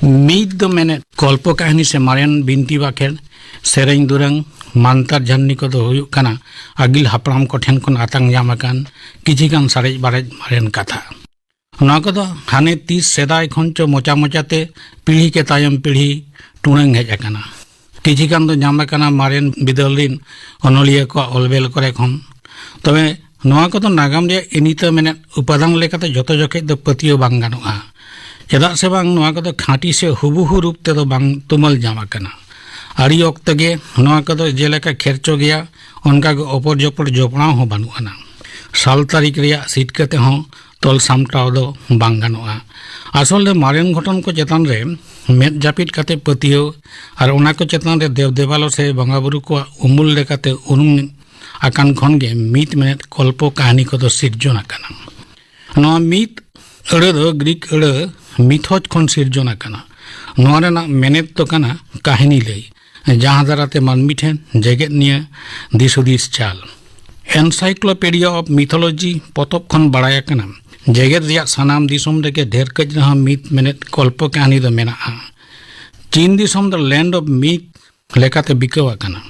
ᱢᱤᱛ ᱫᱚ ᱢᱮᱱᱮᱫ ᱠᱚᱞᱯᱚ ᱠᱟᱹᱦᱱᱤ ᱥᱮ ᱢᱟᱨᱮᱱ ᱵᱤᱱᱛᱤ ᱵᱟᱠᱷᱮᱬ, ᱥᱮᱨᱮᱧ ᱫᱩᱨᱟᱹᱝ, ᱢᱟᱱᱛᱟᱨ ᱡᱷᱟᱨᱱᱤ ᱠᱚᱫᱚ ᱦᱩᱭᱩᱜ ᱠᱟᱱᱟ ᱟᱹᱜᱤᱞ ᱦᱟᱯᱲᱟᱢ ᱠᱚᱴᱷᱮᱱ ᱠᱷᱚᱱ ᱟᱛᱟᱝ ᱧᱟᱢ ᱟᱠᱟᱱ ᱠᱤᱪᱷᱤ ᱜᱟᱱ ᱥᱟᱨᱮᱡ ᱵᱟᱨᱮᱡ ᱢᱟᱨᱮᱱ ᱠᱟᱛᱷᱟ᱾ ᱱᱚᱣᱟ ᱠᱚᱫᱚ ᱦᱟᱱᱮ ᱛᱤᱥ ᱥᱮᱫᱟᱭ ᱠᱷᱚᱱ ᱪᱚ ᱢᱚᱪᱟ ᱢᱚᱪᱟᱛᱮ ᱯᱤᱲᱦᱤ ᱠᱮ ᱛᱟᱭᱚᱢ ᱯᱤᱲᱦᱤ ᱴᱩᱲᱟᱹᱝ ᱦᱮᱡ ᱟᱠᱟᱱᱟ᱾ ᱠᱤᱪᱷᱤ ᱜᱟᱱ ᱫᱚ ᱧᱟᱢ ᱟᱠᱟᱱᱟ ᱢᱟᱨᱮᱱ ᱵᱤᱫᱟᱹᱞ ᱨᱤᱱ ᱚᱱᱚᱞᱤᱭᱟᱹ ᱠᱚᱣᱟᱜ ᱚᱞᱵᱮᱞ ᱠᱚᱨᱮ ᱠᱷᱚᱱ᱾ ᱛᱚᱵᱮ ᱱᱚᱣᱟ ᱠᱚᱫᱚ ᱱᱟᱜᱟᱢ ᱨᱮᱭᱟᱜ ᱤᱱᱤᱛᱟᱹ ᱢᱮᱱᱮᱫ ᱩᱯᱟᱫᱟᱱ ᱞᱮᱠᱟᱛᱮ ᱡᱚᱛᱚ ᱡᱚᱠᱷᱮᱡ ᱫᱚ ᱯᱟᱹᱛᱭᱟᱹᱣ ᱵᱟᱝ ᱜᱟᱱᱚᱜᱼᱟ᱾ ᱪᱮᱫᱟᱜ ᱥᱮ ᱵᱟᱝ, ᱱᱚᱣᱟ ᱠᱚᱫᱚ ᱠᱷᱟᱸᱴᱤ ᱥᱮ ᱦᱩᱵᱩᱦᱩ ᱨᱩᱯ ᱛᱮᱫᱚ ᱵᱟᱝ ᱛᱩᱢᱟᱹᱞ ᱧᱟᱢ ᱟᱠᱟᱱᱟ᱾ ᱟᱹᱰᱤ ᱚᱠᱛᱚ ᱜᱮ ᱱᱚᱣᱟ ᱠᱚᱫᱚ ᱡᱮᱞᱮᱠᱟ ᱠᱷᱮᱨᱪᱚ ᱜᱮᱭᱟ, ᱚᱱᱠᱟ ᱜᱮ ᱚᱯᱚᱨ ᱡᱚᱯᱚᱨ ᱡᱚᱯᱲᱟᱣ ᱦᱚᱸ ᱵᱟᱹᱱᱩᱜ ᱟᱱᱟ᱾ ᱥᱟᱞ ᱛᱟᱹᱨᱤᱠᱷ ᱨᱮᱭᱟᱜ ᱥᱤᱴᱠᱟᱹ ᱛᱮᱦᱚᱸ ᱛᱚᱞ ᱥᱟᱢᱴᱟᱣ ᱫᱚ ᱵᱟᱝ ᱜᱟᱱᱚᱜᱼᱟ᱾ ᱟᱥᱚᱞ ᱨᱮ ᱢᱟᱨᱮᱱ ᱜᱷᱚᱴᱚᱱ ᱠᱚ ᱪᱮᱛᱟᱱ ᱨᱮ ᱢᱮᱫ ᱡᱟᱹᱯᱤᱫ ᱠᱟᱛᱮ ᱯᱟᱹᱛᱭᱟᱹᱣ ᱟᱨ ᱚᱱᱟ ᱠᱚ ᱪᱮᱛᱟᱱ ᱨᱮ ᱫᱮᱵ ᱫᱮᱵᱟᱞᱚ ᱥᱮ ᱵᱚᱸᱜᱟ ᱵᱩᱨᱩ ᱠᱚᱣᱟᱜ ᱩᱢᱩᱞ ᱞᱮᱠᱟᱛᱮ ᱩᱨᱩᱢ ᱟᱠᱟᱱ ᱠᱷᱚᱱ ᱜᱮ ᱢᱤᱛ ᱢᱮᱱᱮᱫ ᱠᱚᱞᱯᱚ ᱠᱟᱹᱦᱱᱤ ᱠᱚᱫᱚ ᱥᱤᱨᱡᱚᱱ ᱟᱠᱟᱱᱟ᱾ ᱱᱚᱣᱟ ᱢᱤᱛ ᱟᱹᱲᱟᱹ ᱫᱚ ᱜᱨᱤᱠ ᱟᱹᱲᱟᱹ ᱢᱤᱛᱷᱚᱡᱽ ᱠᱷᱚᱱ ᱥᱤᱨᱡᱚᱱ ᱟᱠᱟᱱᱟ᱾ ᱱᱚᱣᱟ ᱨᱮᱱᱟᱜ ᱢᱮᱱᱮᱛ ᱫᱚ ᱠᱟᱱᱟ ᱠᱟᱹᱦᱱᱤ ᱞᱟᱹᱭ, ᱡᱟᱦᱟᱸ ᱫᱟᱨᱟᱭ ᱛᱮ ᱢᱟᱹᱱᱢᱤ ᱴᱷᱮᱱ ᱡᱮᱜᱮᱛ ᱱᱤᱭᱟᱹ ᱫᱤᱥ ᱦᱩᱫᱤᱥ ᱪᱟᱞ᱾ Encyclopedia of Mythology ᱯᱚᱛᱚᱵ ᱠᱷᱚᱱ ᱵᱟᱲᱟᱭ ᱟᱠᱟᱱᱟ, ᱡᱮᱜᱮᱛ ᱨᱮᱭᱟᱜ ᱥᱟᱱᱟᱢ ᱫᱤᱥᱚᱢ ᱨᱮᱜᱮ ᱰᱷᱮᱨ ᱠᱟᱹᱡ ᱨᱮᱦᱚᱸ ᱢᱤᱛ ᱢᱮᱱᱮᱫ ᱠᱚᱞᱯᱚ ᱠᱟᱹᱦᱱᱤ ᱫᱚ ᱢᱮᱱᱟᱜᱼᱟ᱾ ᱪᱤᱱ ᱫᱤᱥᱚᱢ ᱫᱚ land of myth ᱞᱮᱠᱟᱛᱮ ᱵᱤᱠᱟᱹᱣ ᱟᱠᱟᱱᱟ᱾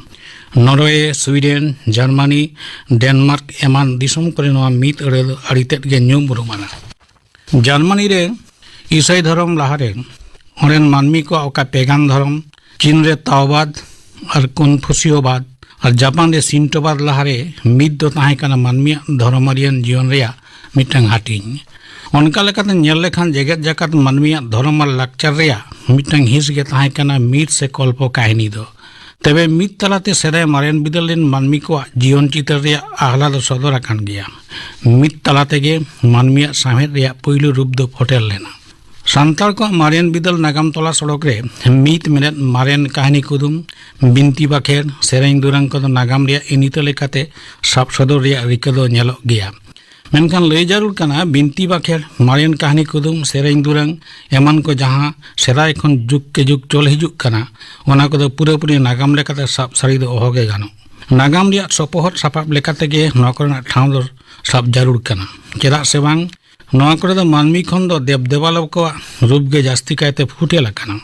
ᱱᱚᱨᱣᱮ, ᱥᱩᱭᱰᱮᱱ, ᱡᱟᱨᱢᱟᱱᱤ, ᱰᱮᱱᱢᱟᱨᱠ ᱮᱢᱟᱱ ᱫᱤᱥᱚᱢ ᱠᱚᱨᱮ ᱱᱚᱣᱟ ᱢᱤᱛ ᱟᱹᱲᱟᱹ ᱫᱚ ᱟᱹᱰᱤ ᱛᱮᱫ ᱜᱮ ᱧᱩᱢ ᱩᱨᱩᱢ ᱟᱱᱟ᱾ ᱡᱟᱨᱢᱟᱱᱤ ᱨᱮ ᱤᱥᱟᱹᱭ ᱫᱷᱚᱨᱚᱢ ᱞᱟᱦᱟᱨᱮ ᱚᱸᱰᱮᱱ ᱢᱟᱹᱱᱢᱤ ᱠᱚᱣᱟᱜ ᱚᱠᱟ ᱯᱮᱜᱟᱱ ᱫᱷᱚᱨᱚᱢ, ᱪᱤᱱ ᱨᱮ ᱛᱟᱣᱵᱟᱫ ᱟᱨ ᱠᱚᱱᱯᱷᱩᱥᱤᱭᱚᱵᱟᱫ ᱟᱨ ᱡᱟᱯᱟᱱ ᱨᱮ ᱥᱤᱱᱴᱳᱵᱟᱫ ᱞᱟᱦᱟᱨᱮ ᱢᱤᱛ ᱫᱚ ᱛᱟᱦᱮᱸ ᱠᱟᱱᱟ ᱢᱟᱹᱱᱢᱤᱭᱟᱜ ᱫᱷᱚᱨᱚᱢᱟᱹᱨᱤᱭᱟᱱ ᱡᱤᱭᱚᱱ ᱨᱮᱭᱟᱜ ᱢᱤᱫᱴᱟᱝ ᱦᱟᱹᱴᱤᱧ᱾ ᱚᱱᱠᱟ ᱞᱮᱠᱟᱛᱮ ᱧᱮᱞ ᱞᱮᱠᱷᱟᱱ ᱡᱮᱜᱮᱛ ᱡᱟᱠᱟᱛ ᱢᱟᱹᱱᱢᱤᱭᱟᱜ ᱫᱷᱚᱨᱚᱢ ᱟᱨ ᱞᱟᱠᱪᱟᱨ ᱨᱮᱭᱟᱜ ᱢᱤᱫᱴᱟᱝ ᱦᱤᱸᱥ ᱜᱮ ᱛᱟᱦᱮᱸ ᱠᱟᱱᱟ ᱢᱤᱛ ᱥᱮ ᱠᱚᱞᱯᱚ ᱠᱟᱹᱦᱱᱤ ᱫᱚ᱾ ᱛᱚᱵᱮ ᱢᱤᱫ ᱛᱟᱞᱟᱛᱮ ᱥᱮᱫᱟᱭ ᱢᱟᱨᱮᱱ ᱵᱤᱫᱟᱹᱞ ᱨᱮᱱ ᱢᱟᱹᱱᱢᱤ ᱠᱚᱣᱟᱜ ᱡᱤᱭᱚᱱ ᱪᱤᱛᱟᱹᱨ ᱨᱮᱭᱟᱜ ᱟᱦᱞᱟ ᱫᱚ ᱥᱚᱫᱚᱨ ᱟᱠᱟᱱ ᱜᱮᱭᱟ᱾ ᱢᱤᱫ ᱛᱟᱞᱟ ᱛᱮᱜᱮ ᱢᱟᱹᱱᱢᱤᱭᱟᱜ ᱥᱟᱶᱦᱮᱫ ᱨᱮᱭᱟᱜ ᱯᱩᱭᱞᱩ ᱨᱩᱯ ᱫᱚ ᱯᱷᱚᱴᱮᱞ ᱞᱮᱱᱟ᱾ ᱥᱟᱱᱛᱟᱲ ᱠᱚᱣᱟᱜ ᱢᱟᱨᱮᱱ ᱵᱤᱫᱟᱹᱞ ᱱᱟᱜᱟᱢ ᱛᱚᱞᱟ ᱥᱚᱲᱚᱠ ᱨᱮ ᱢᱤᱫ ᱢᱮᱱᱮᱫ ᱢᱟᱨᱮᱱ ᱠᱟᱹᱦᱱᱤ ᱠᱩᱫᱩᱢ, ᱵᱤᱱᱛᱤ ᱵᱟᱠᱷᱮᱬ, ᱥᱮᱨᱮᱧ ᱫᱩᱨᱟᱹᱝ ᱠᱚᱫᱚ ᱱᱟᱜᱟᱢ ᱨᱮᱭᱟᱜ ᱤᱱᱤᱛᱟᱹ ᱞᱮᱠᱟᱛᱮ ᱥᱟᱵ ᱥᱚᱫᱚᱨ ᱨᱮᱭᱟᱜ ᱨᱤᱠᱟᱹ ᱫᱚ ᱧᱮᱞᱚᱜ ᱜᱮᱭᱟ᱾ ᱢᱮᱱᱠᱷᱟᱱ ᱞᱟᱹᱭ ᱡᱟᱹᱨᱩᱲ ᱠᱟᱱᱟ, ᱵᱤᱱᱛᱤ ᱵᱟᱠᱷᱮᱲ, ᱢᱟᱨᱮᱱ ᱠᱟᱹᱦᱱᱤ ᱠᱩᱫᱩᱢ, ᱥᱮᱨᱮᱧ ᱫᱩᱨᱟᱹᱝ ᱮᱢᱟᱱ ᱠᱚ ᱡᱟᱦᱟᱸ ᱥᱮᱫᱟᱭ ᱠᱷᱚᱱ ᱡᱩᱜᱽ ᱠᱮ ᱡᱩᱜᱽ ᱪᱚᱞ ᱦᱤᱡᱩᱜ ᱠᱟᱱᱟ, ᱚᱱᱟ ᱠᱚᱫᱚ ᱯᱩᱨᱟᱹᱯᱩᱨᱤ ᱱᱟᱜᱟᱢ ᱞᱮᱠᱟᱛᱮ ᱥᱟᱵ ᱥᱟᱹᱨᱤ ᱫᱚ ᱚᱦᱚᱜᱮ ᱜᱟᱱᱚᱜ᱾ ᱱᱟᱜᱟᱢ ᱨᱮᱭᱟᱜ ᱥᱚᱯᱚᱦᱚᱫ ᱥᱟᱯᱟᱵ ᱞᱮᱠᱟᱛᱮ ᱜᱮ ᱱᱚᱣᱟ ᱠᱚᱨᱮᱱᱟᱜ ᱴᱷᱟᱶ ᱫᱚ ᱥᱟᱵ ᱡᱟᱹᱨᱩᱲ ᱠᱟᱱᱟ᱾ ᱪᱮᱫᱟᱜ ᱥᱮ ᱵᱟᱝ, ᱱᱚᱣᱟ ᱠᱚᱨᱮ ᱫᱚ ᱢᱟᱹᱱᱢᱤ ᱠᱷᱚᱱ ᱫᱚ ᱫᱮᱵ ᱫᱮᱵᱟᱞᱳᱠ ᱠᱚᱣᱟᱜ ᱨᱩᱯ ᱜᱮ ᱡᱟᱹᱥᱛᱤ ᱠᱟᱭᱛᱮ ᱯᱷᱩᱴᱮᱞ ᱟᱠᱟᱱᱟ᱾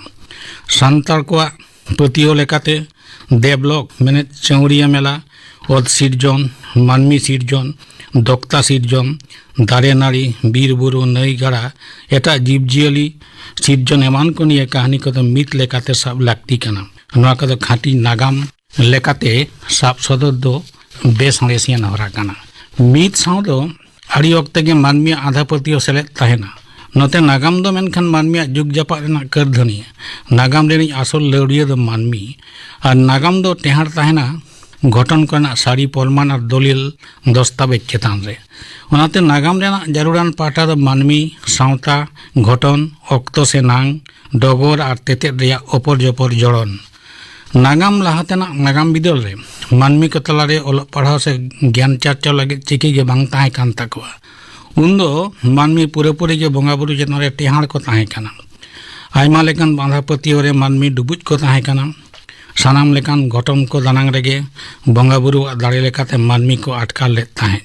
ᱥᱟᱱᱛᱟᱲ ᱠᱚᱣᱟᱜ ᱯᱟᱹᱛᱭᱟᱹᱣ ᱞᱮᱠᱟᱛᱮ ᱫᱮᱵᱞᱳᱠ ᱢᱮᱱᱮᱫ ᱪᱟᱹᱣᱨᱤᱭᱟᱹ ᱢᱮᱞᱟ, ᱚᱛ ᱥᱤᱨᱡᱚᱱ, ᱢᱟᱹᱱᱢᱤ ᱥᱤᱨᱡᱚᱱ, ᱫᱚᱠᱛᱟ ᱥᱤᱨᱡᱚᱱ, ᱫᱟᱨᱮ ᱱᱟᱹᱲᱤ, ᱵᱤᱨ ᱵᱩᱨᱩ, ᱱᱟᱹᱭ ᱜᱟᱰᱟ, ᱮᱴᱟᱜ ᱡᱤᱵᱽ ᱡᱤᱭᱟᱹᱞᱤ ᱥᱤᱨᱡᱚᱱ ᱮᱢᱟᱱ ᱠᱚ ᱱᱤᱭᱟᱹ ᱠᱟᱹᱦᱱᱤ ᱠᱚᱫᱚ ᱢᱤᱛ ᱞᱮᱠᱟᱛᱮ ᱥᱟᱵ ᱞᱟᱹᱠᱛᱤ ᱠᱟᱱᱟ᱾ ᱱᱚᱣᱟ ᱠᱚᱫᱚ ᱠᱷᱟᱸᱴᱤ ᱱᱟᱜᱟᱢ ᱞᱮᱠᱟᱛᱮ ᱥᱟᱵ ᱥᱚᱫᱚᱨ ᱫᱚ ᱵᱮᱥᱟᱬᱮᱥᱤᱭᱟᱱ ᱦᱚᱨᱟ ᱠᱟᱱᱟ᱾ ᱢᱤᱛ ᱥᱟᱶ ᱫᱚ ᱟᱹᱰᱤ ᱚᱠᱛᱮ ᱜᱮ ᱢᱟᱹᱱᱢᱤᱭᱟᱜ ᱟᱸᱫᱷᱟ ᱯᱟᱹᱛᱭᱟᱹᱣ ᱥᱮᱞᱮᱫ ᱛᱟᱦᱮᱱᱟ᱾ ᱱᱚᱛᱮ ᱱᱟᱜᱟᱢ ᱫᱚ ᱢᱮᱱᱠᱷᱟᱱ ᱢᱟᱹᱱᱢᱤᱭᱟᱜ ᱡᱩᱜᱽ ᱡᱟᱯᱟᱜ ᱨᱮᱱᱟᱜ ᱠᱟᱹᱨᱫᱷᱟᱹᱱᱤ᱾ ᱱᱟᱜᱟᱢ ᱨᱤᱱᱤᱡ ᱟᱥᱚᱞ ᱞᱟᱹᱣᱲᱤᱭᱟᱹ ᱫᱚ ᱢᱟᱹᱱᱢᱤ᱾ ᱟᱨ ᱱᱟᱜᱟᱢ ᱫᱚ ᱴᱮᱦᱟᱸᱰ ᱛᱟᱦᱮᱱᱟ ᱜᱷᱚᱴᱚᱱ ᱠᱚᱨᱮᱱᱟᱜ ᱥᱟᱹᱨᱤ ᱯᱚᱨᱢᱟᱱ ᱟᱨ ᱫᱚᱞᱤᱞ ᱫᱚᱥᱛᱟᱵᱮᱡᱽ ᱪᱮᱛᱟᱱ ᱨᱮ᱾ ᱚᱱᱟᱛᱮ ᱱᱟᱜᱟᱢ ᱨᱮᱱᱟᱜ ᱡᱟᱹᱨᱩᱲᱟᱱ ᱯᱟᱦᱴᱟ ᱫᱚ ᱢᱟᱹᱱᱢᱤ, ᱥᱟᱶᱛᱟ, ᱜᱷᱚᱴᱚᱱ, ᱚᱠᱛᱚ ᱥᱮ ᱱᱟᱝ, ᱰᱚᱜᱚᱨ ᱟᱨ ᱛᱮᱛᱮᱫ ᱨᱮᱭᱟᱜ ᱚᱯᱚᱨ ᱡᱚᱯᱚᱨ ᱡᱚᱲᱚᱱ᱾ ᱱᱟᱜᱟᱢ ᱞᱟᱦᱟ ᱛᱮᱱᱟᱜ ᱱᱟᱜᱟᱢ ᱵᱤᱫᱟᱹᱞ ᱨᱮ ᱢᱟᱹᱱᱢᱤ ᱠᱚ ᱛᱟᱞᱟᱨᱮ ᱚᱞᱚᱜ ᱯᱟᱲᱦᱟᱣ ᱥᱮ ᱜᱮᱭᱟᱱ ᱪᱟᱨᱪᱟᱣ ᱞᱟᱹᱜᱤᱫ ᱪᱤᱠᱤ ᱜᱮ ᱵᱟᱝ ᱛᱟᱦᱮᱸ ᱠᱟᱱ ᱛᱟᱠᱚᱣᱟ᱾ ᱩᱱᱫᱚ ᱢᱟᱹᱱᱢᱤ ᱯᱩᱨᱟᱹᱯᱩᱨᱤ ᱜᱮ ᱵᱚᱸᱜᱟ ᱵᱩᱨᱩ ᱪᱮᱛᱟᱱ ᱨᱮ ᱴᱮᱦᱟᱸᱲ ᱠᱚ ᱛᱟᱦᱮᱸ ᱠᱟᱱᱟ᱾ ᱟᱭᱢᱟ ᱞᱮᱠᱟᱱ ᱟᱸᱫᱷᱟ ᱯᱟᱹᱛᱭᱟᱹᱣ ᱨᱮ ᱢᱟᱹᱱᱢᱤ ᱰᱩᱵᱩᱡ ᱠᱚ ᱛᱟᱦᱮᱸ ᱠᱟᱱᱟ᱾ ᱥᱟᱱᱟᱢ ᱞᱮᱠᱟᱱ ᱜᱷᱚᱴᱚᱱ ᱠᱚ ᱫᱟᱱᱟᱝ ᱨᱮᱜᱮ ᱵᱚᱸᱜᱟ ᱵᱩᱨᱩᱣᱟᱜ ᱫᱟᱲᱮ ᱞᱮᱠᱟᱛᱮ ᱢᱟᱹᱱᱢᱤ ᱠᱚ ᱟᱴᱠᱟᱨ ᱞᱮᱫ ᱛᱟᱦᱮᱸᱫ᱾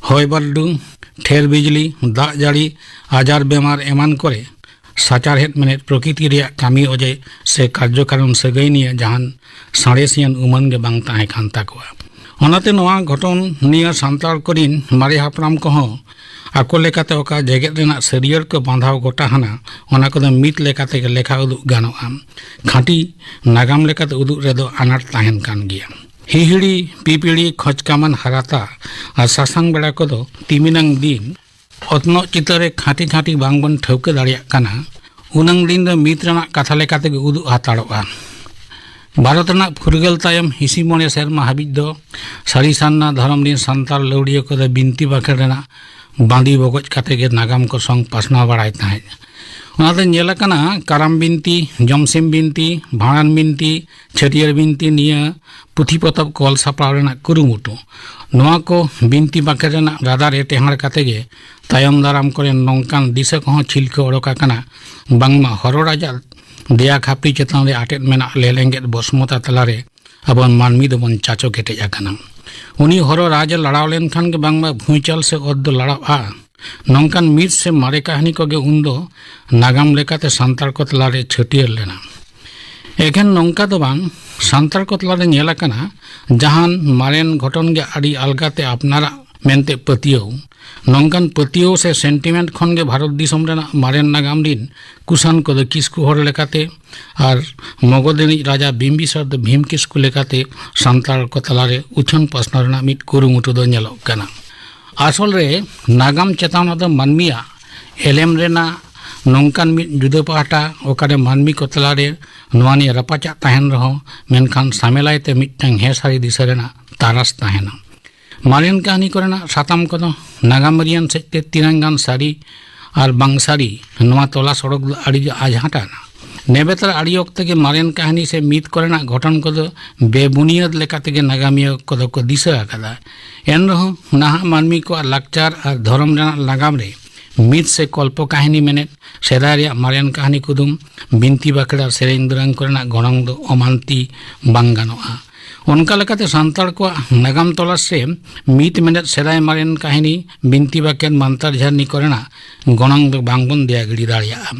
ᱦᱚᱭ ᱵᱟᱹᱨᱰᱩ, ᱴᱷᱮᱨ ᱵᱤᱡᱽᱞᱤ, ᱫᱟᱜ ᱡᱟᱹᱲᱤ, ᱟᱡᱟᱨ ᱵᱮᱢᱟᱨ ᱮᱢᱟᱱ ᱠᱚᱨᱮ ᱥᱟᱪᱟᱨᱦᱮᱫ ᱢᱮᱱᱮᱫ ᱯᱨᱚᱠᱤᱛᱤ ᱨᱮᱭᱟᱜ ᱠᱟᱹᱢᱤ ᱚᱡᱮ ᱥᱮ ᱠᱟᱨᱡᱚᱠᱟᱨᱚᱱ ᱥᱟᱹᱜᱟᱹᱭ ᱱᱤᱭᱮ ᱡᱟᱦᱟᱱ ᱥᱟᱬᱮᱥᱤᱭᱟᱱ ᱩᱢᱟᱹᱱ ᱜᱮ ᱵᱟᱝ ᱛᱟᱦᱮᱸ ᱠᱟᱱ ᱛᱟᱠᱚᱣᱟ᱾ ᱚᱱᱟᱛᱮ ᱱᱚᱣᱟ ᱜᱷᱚᱴᱚᱱ ᱱᱤᱭᱟᱹ ᱥᱟᱱᱛᱟᱲ ᱠᱚᱨᱤᱱ ᱢᱟᱨᱮ ᱦᱟᱯᱲᱟᱢ ᱠᱚᱦᱚᱸ ᱟᱠᱚ ᱞᱮᱠᱟᱛᱮ ᱚᱠᱟ ᱡᱮᱜᱮᱛ ᱨᱮᱱᱟᱜ ᱥᱟᱹᱨᱭᱟᱹᱲ ᱠᱚ ᱵᱟᱸᱫᱷᱟᱣ ᱜᱚᱴᱟ ᱦᱟᱱᱟ, ᱚᱱᱟ ᱠᱚᱫᱚ ᱢᱤᱫ ᱞᱮᱠᱟᱛᱮ ᱜᱮ ᱞᱮᱠᱷᱟ ᱩᱫᱩᱜ ᱜᱟᱱᱚᱜᱼᱟ᱾ ᱠᱷᱟᱸᱴᱤ ᱱᱟᱜᱟᱢ ᱞᱮᱠᱟᱛᱮ ᱩᱫᱩᱜ ᱨᱮᱫᱚ ᱟᱱᱟᱴ ᱛᱟᱦᱮᱱ ᱠᱟᱱ ᱜᱮᱭᱟ᱾ ᱦᱤᱦᱤᱲᱤ, ᱯᱤᱯᱤᱲᱤ, ᱠᱷᱚᱡᱽᱠᱟᱢᱟᱱ ᱦᱟᱨᱟᱛᱟ ᱟᱨ ᱥᱟᱥᱟᱝ ᱵᱮᱲᱟ ᱠᱚᱫᱚ ᱛᱤᱢᱤᱱᱟᱝ ᱫᱤᱱ ᱚᱛᱱᱚᱜ ᱪᱤᱛᱟᱹᱨ ᱨᱮ ᱠᱷᱟᱸᱴᱤ ᱠᱷᱟᱸᱴᱤ ᱵᱟᱝᱵᱚᱱ ᱴᱷᱟᱹᱣᱠᱟᱹ ᱫᱟᱲᱮᱭᱟᱜ ᱠᱟᱱᱟ, ᱩᱱᱟᱹᱝ ᱫᱤᱱ ᱫᱚ ᱢᱤᱛ ᱨᱮᱱᱟᱜ ᱠᱟᱛᱷᱟ ᱞᱮᱠᱟᱛᱮ ᱜᱮ ᱩᱫᱩᱜ ᱦᱟᱛᱟᱲᱚᱜᱼᱟ᱾ ᱵᱷᱟᱨᱚᱛ ᱨᱮᱱᱟᱜ ᱯᱷᱩᱨᱜᱟᱹᱞ ᱛᱟᱭᱚᱢ ᱦᱤᱥᱤ ᱢᱚᱬᱮ ᱥᱮᱨᱢᱟ ᱦᱟᱹᱵᱤᱡ ᱫᱚ ᱥᱟᱹᱨᱤ ᱥᱟᱨᱱᱟ ᱫᱷᱚᱨᱚᱢ ᱨᱤᱱ ᱥᱟᱱᱛᱟᱲ ᱞᱟᱹᱣᱲᱤᱭᱟᱹ ᱠᱚᱫᱚ ᱵᱤᱱᱛᱤ ᱵᱟᱠᱷᱮᱲ ᱨᱮᱱᱟᱜ ᱵᱟᱸᱫᱤ ᱵᱚᱜᱚᱡ ᱠᱟᱛᱮ ᱜᱮ ᱱᱟᱜᱟᱢ ᱠᱚ ᱥᱚᱝ ᱯᱟᱥᱱᱟᱣ ᱵᱟᱲᱟᱭ ᱛᱟᱦᱮᱸᱫ᱾ ᱚᱱᱟᱛᱮ ᱧᱮᱞ ᱟᱠᱟᱱᱟ, ᱠᱟᱨᱟᱢ ᱵᱤᱱᱛᱤ, ᱡᱚᱢᱥᱤᱢ ᱵᱤᱱᱛᱤ, ᱵᱷᱟᱸᱰᱟᱱ ᱵᱤᱱᱛᱤ, ᱪᱷᱟᱹᱴᱭᱟᱹᱨ ᱵᱤᱱᱛᱤ, ᱱᱤᱭᱟᱹ ᱯᱩᱛᱷᱤ ᱯᱚᱛᱚᱵ ᱠᱚ ᱚᱞ ᱥᱟᱯᱲᱟᱣ ᱨᱮᱱᱟᱜ ᱠᱩᱨᱩᱢᱩᱴᱩ᱾ ᱱᱚᱣᱟ ᱠᱚ ᱵᱤᱱᱛᱤ ᱵᱟᱠᱷᱮᱲ ᱨᱮᱱᱟᱜ ᱨᱟᱫᱟ ᱨᱮ ᱴᱮᱦᱟᱸᱰ ᱠᱟᱛᱮ ᱜᱮ ᱛᱟᱭᱚᱢ ᱫᱟᱨᱟᱢ ᱠᱚᱨᱮ ᱱᱚᱝᱠᱟᱱ ᱫᱤᱥᱟᱹ ᱠᱚᱦᱚᱸ ᱪᱷᱤᱞᱠᱟᱹ ᱚᱰᱚᱠ ᱟᱠᱟᱱᱟ, ᱵᱟᱝᱢᱟ ᱦᱚᱨᱚ ᱨᱟᱡᱟᱜ ᱫᱮᱭᱟ ᱠᱷᱟᱹᱯᱨᱤ ᱪᱮᱛᱟᱱ ᱨᱮ ᱟᱴᱮᱫ ᱢᱮᱱᱟᱜ ᱞᱮᱞᱮᱸᱜᱮᱫ ᱵᱚᱥᱢᱚᱛᱟ ᱛᱟᱞᱟᱨᱮ ᱟᱵᱚ ᱢᱟᱹᱱᱢᱤ ᱫᱚᱵᱚᱱ ᱪᱟᱪᱚ ᱠᱮᱴᱮᱡ ᱟᱠᱟᱱᱟ᱾ ᱩᱱᱤ ᱦᱚᱨᱚ ᱨᱟᱡᱽ ᱮ ᱞᱟᱲᱟᱣ ᱞᱮᱱᱠᱷᱟᱱ ᱜᱮ ᱵᱟᱝᱢᱟ ᱵᱷᱩᱸᱭᱪᱟᱞ ᱥᱮ ᱚᱛ ᱫᱚ ᱞᱟᱲᱟᱣᱜᱼᱟ᱾ ᱱᱚᱝᱠᱟᱱ ᱢᱤᱫ ᱥᱮ ᱢᱟᱨᱮ ᱠᱟᱹᱦᱱᱤ ᱠᱚᱜᱮ ᱩᱱᱫᱚ ᱱᱟᱜᱟᱢ ᱞᱮᱠᱟᱛᱮ ᱥᱟᱱᱛᱟᱲ ᱠᱚ ᱛᱟᱞᱟᱨᱮ ᱪᱷᱟᱹᱴᱭᱟᱹᱨ ᱞᱮᱱᱟ᱾ ᱮᱠᱷᱮᱱ ᱱᱚᱝᱠᱟ ᱫᱚ ᱵᱟᱝ, ᱥᱟᱱᱛᱟᱲ ᱠᱚ ᱛᱟᱞᱟᱨᱮ ᱧᱮᱞ ᱟᱠᱟᱱᱟ, ᱡᱟᱦᱟᱱ ᱢᱟᱨᱮᱱ ᱜᱷᱚᱴᱚᱱ ᱜᱮ ᱟᱹᱰᱤ ᱟᱞᱜᱟᱛᱮ ᱟᱯᱱᱟᱨᱟᱜ ᱢᱮᱱᱛᱮ ᱯᱟᱹᱛᱭᱟᱹᱣ᱾ ᱱᱚᱝᱠᱟᱱ ᱯᱟᱹᱛᱭᱟᱹᱣ ᱥᱮ ᱥᱮᱱᱴᱤᱢᱮᱱᱴ ᱠᱷᱚᱱ ᱜᱮ ᱵᱷᱟᱨᱚᱛ ᱫᱤᱥᱚᱢ ᱨᱮᱱᱟᱜ ᱢᱟᱨᱮᱱ ᱱᱟᱜᱟᱢ ᱨᱤᱱ ᱠᱩᱥᱟᱱ ᱠᱚᱫᱚ ᱠᱤᱥᱠᱩ ᱦᱚᱲ ᱞᱮᱠᱟᱛᱮ ᱟᱨ ᱢᱚᱜᱚᱫ ᱨᱤᱱᱤᱡ ᱨᱟᱡᱟ ᱵᱤᱢᱵᱤᱥᱟᱨ ᱫᱚ ᱵᱷᱤᱢ ᱠᱤᱥᱠᱩ ᱞᱮᱠᱟᱛᱮ ᱥᱟᱱᱛᱟᱲ ᱠᱚ ᱛᱟᱞᱟᱨᱮ ᱩᱪᱷᱟᱹᱱ ᱯᱟᱥᱱᱟᱣ ᱨᱮᱱᱟᱜ ᱢᱤᱫ ᱠᱩᱨᱩᱢᱩᱴᱩ ᱫᱚ ᱧᱮᱞᱚᱜ ᱠᱟᱱᱟ᱾ ᱟᱥᱚᱞ ᱨᱮ ᱱᱟᱜᱟᱢ ᱪᱮᱛᱟᱱ ᱨᱮᱫᱚ ᱢᱟᱹᱱᱢᱤᱭᱟᱜ ᱮᱞᱮᱢ ᱨᱮᱱᱟᱜ ᱱᱚᱝᱠᱟᱱ ᱢᱤᱫ ᱡᱩᱫᱟᱹ ᱯᱟᱦᱴᱟ, ᱚᱠᱟᱨᱮ ᱢᱟᱹᱱᱢᱤ ᱠᱚ ᱛᱟᱞᱟᱨᱮ ᱱᱚᱣᱟ ᱱᱤᱭᱮ ᱨᱟᱯᱟᱪᱟᱜ ᱛᱟᱦᱮᱱ ᱨᱮᱦᱚᱸ, ᱢᱮᱱᱠᱷᱟᱱ ᱥᱟᱢᱮᱞᱟᱭ ᱛᱮ ᱢᱤᱫᱴᱟᱝ ᱦᱮᱸ ᱥᱟᱹᱨᱤ ᱫᱤᱥᱟᱹ ᱨᱮᱱᱟᱜ ᱛᱟᱨᱟᱥ ᱛᱟᱦᱮᱱᱟ᱾ ᱢᱟᱨᱮᱱ ᱠᱟᱹᱦᱱᱤ ᱠᱚᱨᱮᱱᱟᱜ ᱥᱟᱛᱟᱢ ᱠᱚᱫᱚ ᱱᱟᱜᱟᱢᱟᱹᱨᱤᱭᱟᱱ ᱥᱮᱫ ᱛᱮ ᱛᱤᱱᱟᱹᱝ ᱜᱟᱱ ᱥᱟᱹᱨᱤ ᱟᱨ ᱵᱟᱝ ᱥᱟᱹᱨᱤ, ᱱᱚᱣᱟ ᱛᱚᱞᱟ ᱥᱚᱲᱚᱠ ᱫᱚ ᱟᱹᱰᱤ ᱟᱡᱷᱟᱴ ᱟᱱᱟ᱾ ᱱᱮᱵᱮᱛᱟᱨ ᱟᱹᱰᱤ ᱚᱠᱛᱮ ᱜᱮ ᱢᱟᱨᱮᱱ ᱠᱟᱹᱦᱱᱤ ᱥᱮ ᱢᱤᱛ ᱠᱚᱨᱮᱱᱟᱜ ᱜᱷᱚᱴᱚᱱ ᱠᱚᱫᱚ ᱵᱮᱵᱩᱱᱤᱭᱟᱹᱫ ᱞᱮᱠᱟ ᱛᱮᱜᱮ ᱱᱟᱜᱟᱢᱤᱭᱟᱹ ᱠᱚᱫᱚ ᱠᱚ ᱫᱤᱥᱟᱹ ᱟᱠᱟᱫᱟ᱾ ᱮᱱ ᱨᱮᱦᱚᱸ ᱱᱟᱦᱟᱜ ᱢᱟᱹᱱᱢᱤ ᱠᱚᱣᱟᱜ ᱞᱟᱠᱪᱟᱨ ᱟᱨ ᱫᱷᱚᱨᱚᱢ ᱨᱮᱱᱟᱜ ᱱᱟᱜᱟᱢ ᱨᱮ ᱢᱤᱛ ᱥᱮ ᱠᱚᱞᱯᱚ ᱠᱟᱹᱦᱱᱤ ᱢᱮᱱᱮᱫ ᱥᱮᱫᱟᱭ ᱨᱮᱭᱟᱜ ᱢᱟᱨᱮᱱ ᱠᱟᱹᱦᱱᱤ ᱠᱩᱫᱩᱢ, ᱵᱤᱱᱛᱤ ᱵᱟᱠᱷᱮᱲ ᱟᱨ ᱥᱮᱨᱮᱧ ᱫᱩᱨᱟᱹᱝ ᱠᱚᱨᱮᱱᱟᱜ ᱜᱚᱱᱚᱝ ᱫᱚ ᱚᱢᱟᱱᱛᱤ ᱵᱟᱝ ᱜᱟᱱᱚᱜᱼᱟ᱾ ᱚᱱᱠᱟ ᱞᱮᱠᱟᱛᱮ ᱥᱟᱱᱛᱟᱲ ᱠᱚᱣᱟᱜ ᱱᱟᱜᱟᱢ ᱛᱚᱞᱟᱥ ᱨᱮ ᱢᱤᱛ ᱢᱮᱱᱮᱫ ᱥᱮᱫᱟᱭ ᱢᱟᱨᱮᱱ ᱠᱟᱹᱦᱱᱤ, ᱵᱤᱱᱛᱤ ᱵᱟᱠᱷᱮᱲ, ᱢᱟᱱᱛᱟᱨ ᱡᱷᱟᱹᱨᱱᱤ ᱠᱚᱨᱮᱱᱟᱜ ᱜᱚᱱᱚᱝ ᱫᱚ ᱵᱟᱝᱵᱚᱱ ᱫᱮᱭᱟ ᱜᱤᱰᱤ ᱫᱟᱲᱮᱭᱟᱜᱼᱟ᱾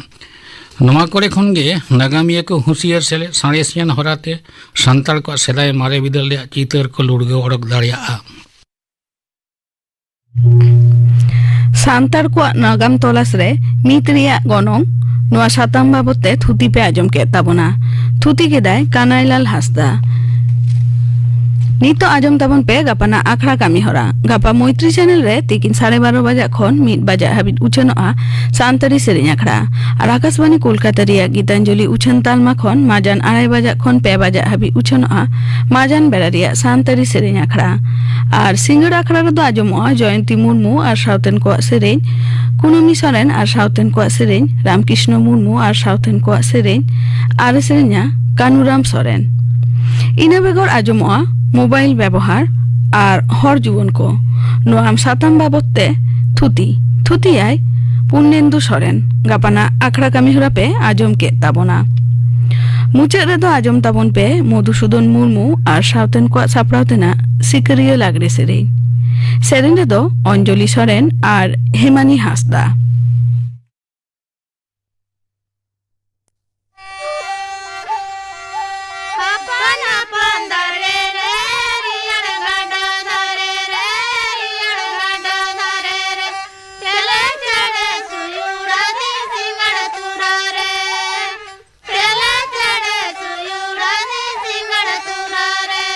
ᱱᱚᱣᱟ ᱠᱚᱨᱮ ᱠᱷᱚᱱ ᱜᱮ ᱱᱟᱜᱟᱢᱤᱭᱟᱹ ᱠᱚ ᱦᱩᱸᱥᱤᱭᱟᱹᱨ ᱥᱮᱞᱮᱫ ᱥᱟᱬᱮᱥᱤᱭᱟᱱ ᱦᱚᱨᱟᱛᱮ ᱥᱟᱱᱛᱟᱲ ᱠᱚᱣᱟᱜ ᱥᱮᱫᱟᱭ ᱢᱟᱨᱮ ᱵᱤᱫᱟᱹᱞ ᱨᱮᱭᱟᱜ ᱪᱤᱛᱟᱹᱨ ᱠᱚ ᱞᱩᱲᱜᱟᱹᱣ ᱚᱰᱚᱠ ᱫᱟᱲᱮᱭᱟᱜᱼᱟ᱾ ᱥᱟᱱᱛᱟᱲ ᱠᱚᱣᱟᱜ ᱱᱟᱜᱟᱢ ᱛᱚᱞᱟᱥ ᱨᱮ ᱢᱤᱛ ᱨᱮᱭᱟᱜ ᱜᱚᱱᱚᱝ, ᱱᱚᱣᱟ ᱥᱟᱛᱟᱢ ᱵᱟᱵᱚᱛ ᱛᱮ ᱛᱷᱩᱛᱤ ᱯᱮ ᱟᱸᱡᱚᱢ ᱠᱮᱫ ᱛᱟᱵᱚᱱᱟ᱾ ᱛᱷᱩᱛᱤ ᱠᱮᱫᱟᱭ ᱠᱟᱱᱟᱭᱞᱟᱞ ᱦᱟᱸᱥᱫᱟ᱾ ᱱᱤᱛᱚᱜ ᱟᱸᱡᱚᱢ ᱛᱟᱵᱚᱱ ᱯᱮ ᱜᱟᱯᱟᱱᱟᱜ ᱟᱠᱷᱲᱟ ᱠᱟᱹᱢᱤ ᱦᱚᱨᱟ᱾ ᱜᱟᱯᱟ ᱢᱳᱭᱛᱨᱤ ᱪᱮᱱᱮᱞ ᱨᱮ ᱛᱤᱠᱤᱱ ᱥᱟᱲᱮ ᱵᱟᱨᱚ ᱵᱟᱡᱟᱜ ᱠᱷᱚᱱ ᱢᱤᱫ ᱵᱟᱡᱟᱜ ᱦᱟᱹᱵᱤᱡ ᱩᱪᱷᱟᱹᱱᱚᱜᱼᱟ ᱥᱟᱱᱛᱟᱲᱤ ᱥᱮᱨᱮᱧ ᱟᱠᱷᱲᱟ᱾ ᱟᱨ ᱟᱠᱟᱥᱵᱟᱱᱤ ᱠᱳᱞᱠᱟᱛᱟ ᱨᱮᱭᱟᱜ ᱜᱤᱛᱟᱧᱡᱚᱞᱤ ᱩᱪᱷᱟᱹᱱ ᱛᱟᱞᱢᱟ ᱠᱷᱚᱱ ᱢᱟᱡᱟᱱ ᱟᱲᱟᱭ ᱵᱟᱡᱟᱜ ᱠᱷᱚᱱ ᱯᱮ ᱵᱟᱡᱟᱜ ᱦᱟᱹᱵᱤᱡ ᱩᱪᱷᱟᱹᱱᱚᱜᱼᱟ ᱢᱟᱡᱟᱱ ᱵᱮᱲᱟ ᱨᱮᱭᱟᱜ ᱥᱟᱱᱛᱟᱲᱤ ᱥᱮᱨᱮᱧ ᱟᱠᱷᱲᱟ᱾ ᱟᱨ ᱥᱤᱸᱜᱟᱹᱲ ᱟᱠᱷᱲᱟ ᱨᱮᱫᱚ ᱟᱸᱡᱚᱢᱚᱜᱼᱟ ᱡᱚᱭᱚᱱᱛᱤ ᱢᱩᱨᱢᱩ ᱟᱨ ᱥᱟᱶᱛᱮᱱ ᱠᱚᱣᱟᱜ ᱥᱮᱨᱮᱧ, ᱠᱩᱱᱟᱹᱢᱤ ᱥᱚᱨᱮᱱ ᱟᱨ ᱥᱟᱶᱛᱮᱱ ᱠᱚᱣᱟᱜ ᱥᱮᱨᱮᱧ, ᱨᱟᱢᱠᱨᱤᱥᱱᱚ ᱢᱩᱨᱢᱩ ᱟᱨ ᱥᱟᱶᱛᱮᱱ ᱠᱚᱣᱟᱜ ᱥᱮᱨᱮᱧ, ᱟᱨ ᱮ ᱥᱮᱨᱮᱧᱟ ᱠᱟᱱᱩᱨᱟᱢ ᱥᱚᱨᱮᱱ᱾ ᱤᱱᱟᱹ ᱵᱮᱜᱚᱨ ᱟᱸᱡᱚᱢᱚᱜᱼᱟ ᱢᱳᱵᱟᱭᱤᱞ ᱵᱮᱵᱚᱦᱟᱨ ᱟᱨ ᱦᱚᱲ ᱡᱩᱣᱟᱹᱱ ᱠᱚ᱾ ᱱᱚᱣᱟ ᱥᱟᱛᱟᱢ ᱵᱟᱵᱚᱛ ᱛᱮ ᱛᱷᱩᱛᱤ, ᱛᱷᱩᱛᱤᱭᱟᱭ ᱯᱩᱨᱱᱮᱱᱫᱩ ᱥᱚᱨᱮᱱ᱾ ᱜᱟᱯᱟᱱᱟᱜ ᱟᱠᱷᱲᱟ ᱠᱟᱹᱢᱤ ᱦᱚᱨᱟ ᱯᱮ ᱟᱸᱡᱚᱢ ᱠᱮᱫ ᱛᱟᱵᱚᱱᱟ᱾ ᱢᱩᱪᱟᱹᱫ ᱨᱮᱫᱚ ᱟᱸᱡᱚᱢ ᱛᱟᱵᱚᱱ ᱯᱮ ᱢᱚᱫᱷᱩᱥᱩᱫᱚᱱ ᱢᱩᱨᱢᱩ ᱟᱨ ᱥᱟᱶᱛᱮᱱ ᱠᱚᱣᱟᱜ ᱥᱟᱯᱲᱟᱣ ᱛᱮᱱᱟᱜ ᱥᱤᱠᱟᱹᱨᱤᱭᱟᱹ ᱞᱟᱜᱽᱲᱮ ᱥᱮᱨᱮᱧ᱾ ᱥᱮᱨᱮᱧ ᱨᱮᱫᱚ ᱚᱧᱡᱚᱞᱤ ᱥᱚᱨᱮᱱ ᱟᱨ ᱦᱮᱢᱟᱱᱤ ᱦᱟᱸᱥᱫᱟ᱾ ᱟᱯᱟᱱ ᱟᱯᱟᱱ ᱫᱟᱨᱮ ᱨᱮ, ᱨᱮᱭᱟᱲ ᱜᱟᱰᱟ ᱫᱷᱟᱨᱮ ᱨᱮ, ᱨᱮᱭᱟᱲ ᱜᱟᱰᱟ ᱫᱷᱟᱨᱮ ᱨᱮ, ᱪᱮᱞᱮ ᱪᱮᱬᱮ ᱪᱩᱭᱩᱲ ᱟᱹᱫᱤ ᱥᱤᱸᱜᱟᱲ ᱛᱩᱨᱟ ᱨᱮ, ᱪᱮᱞᱮ ᱪᱮᱬᱮ ᱪᱩᱭᱩᱲ ᱟᱹᱫᱤ ᱥᱤᱸᱜᱟᱲ ᱛᱩᱨᱟ ᱨᱮ᱾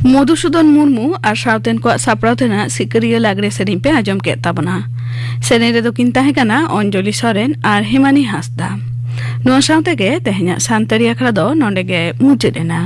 ᱢᱚᱫᱷᱩᱥᱩᱫᱚᱱ ᱢᱩᱨᱢᱩ ᱟᱨ ᱥᱟᱶᱛᱮᱱ ᱠᱚᱣᱟᱜ ᱥᱟᱯᱲᱟᱣ ᱛᱮᱱᱟᱜ ᱥᱤᱠᱟᱹᱨᱤᱭᱟᱹ ᱞᱟᱜᱽᱲᱮ ᱥᱮᱨᱮᱧ ᱯᱮ ᱟᱸᱡᱚᱢ ᱠᱮᱫ ᱛᱟᱵᱚᱱᱟ᱾ ᱥᱮᱨᱮᱧ ᱨᱮᱫᱚ ᱠᱤᱱ ᱛᱟᱦᱮᱸ ᱠᱟᱱᱟ ᱚᱧᱡᱚᱞᱤ ᱥᱚᱨᱮᱱ ᱟᱨ ᱦᱮᱢᱟᱱᱤ ᱦᱟᱸᱥᱫᱟ᱾ ᱱᱚᱣᱟ ᱥᱟᱶ ᱛᱮᱜᱮ ᱛᱮᱦᱮᱧᱟᱜ ᱥᱟᱱᱛᱟᱲᱤ ᱟᱠᱷᱲᱟ ᱫᱚ ᱱᱚᱰᱮ ᱜᱮ ᱢᱩᱪᱟᱹᱫ ᱮᱱᱟ᱾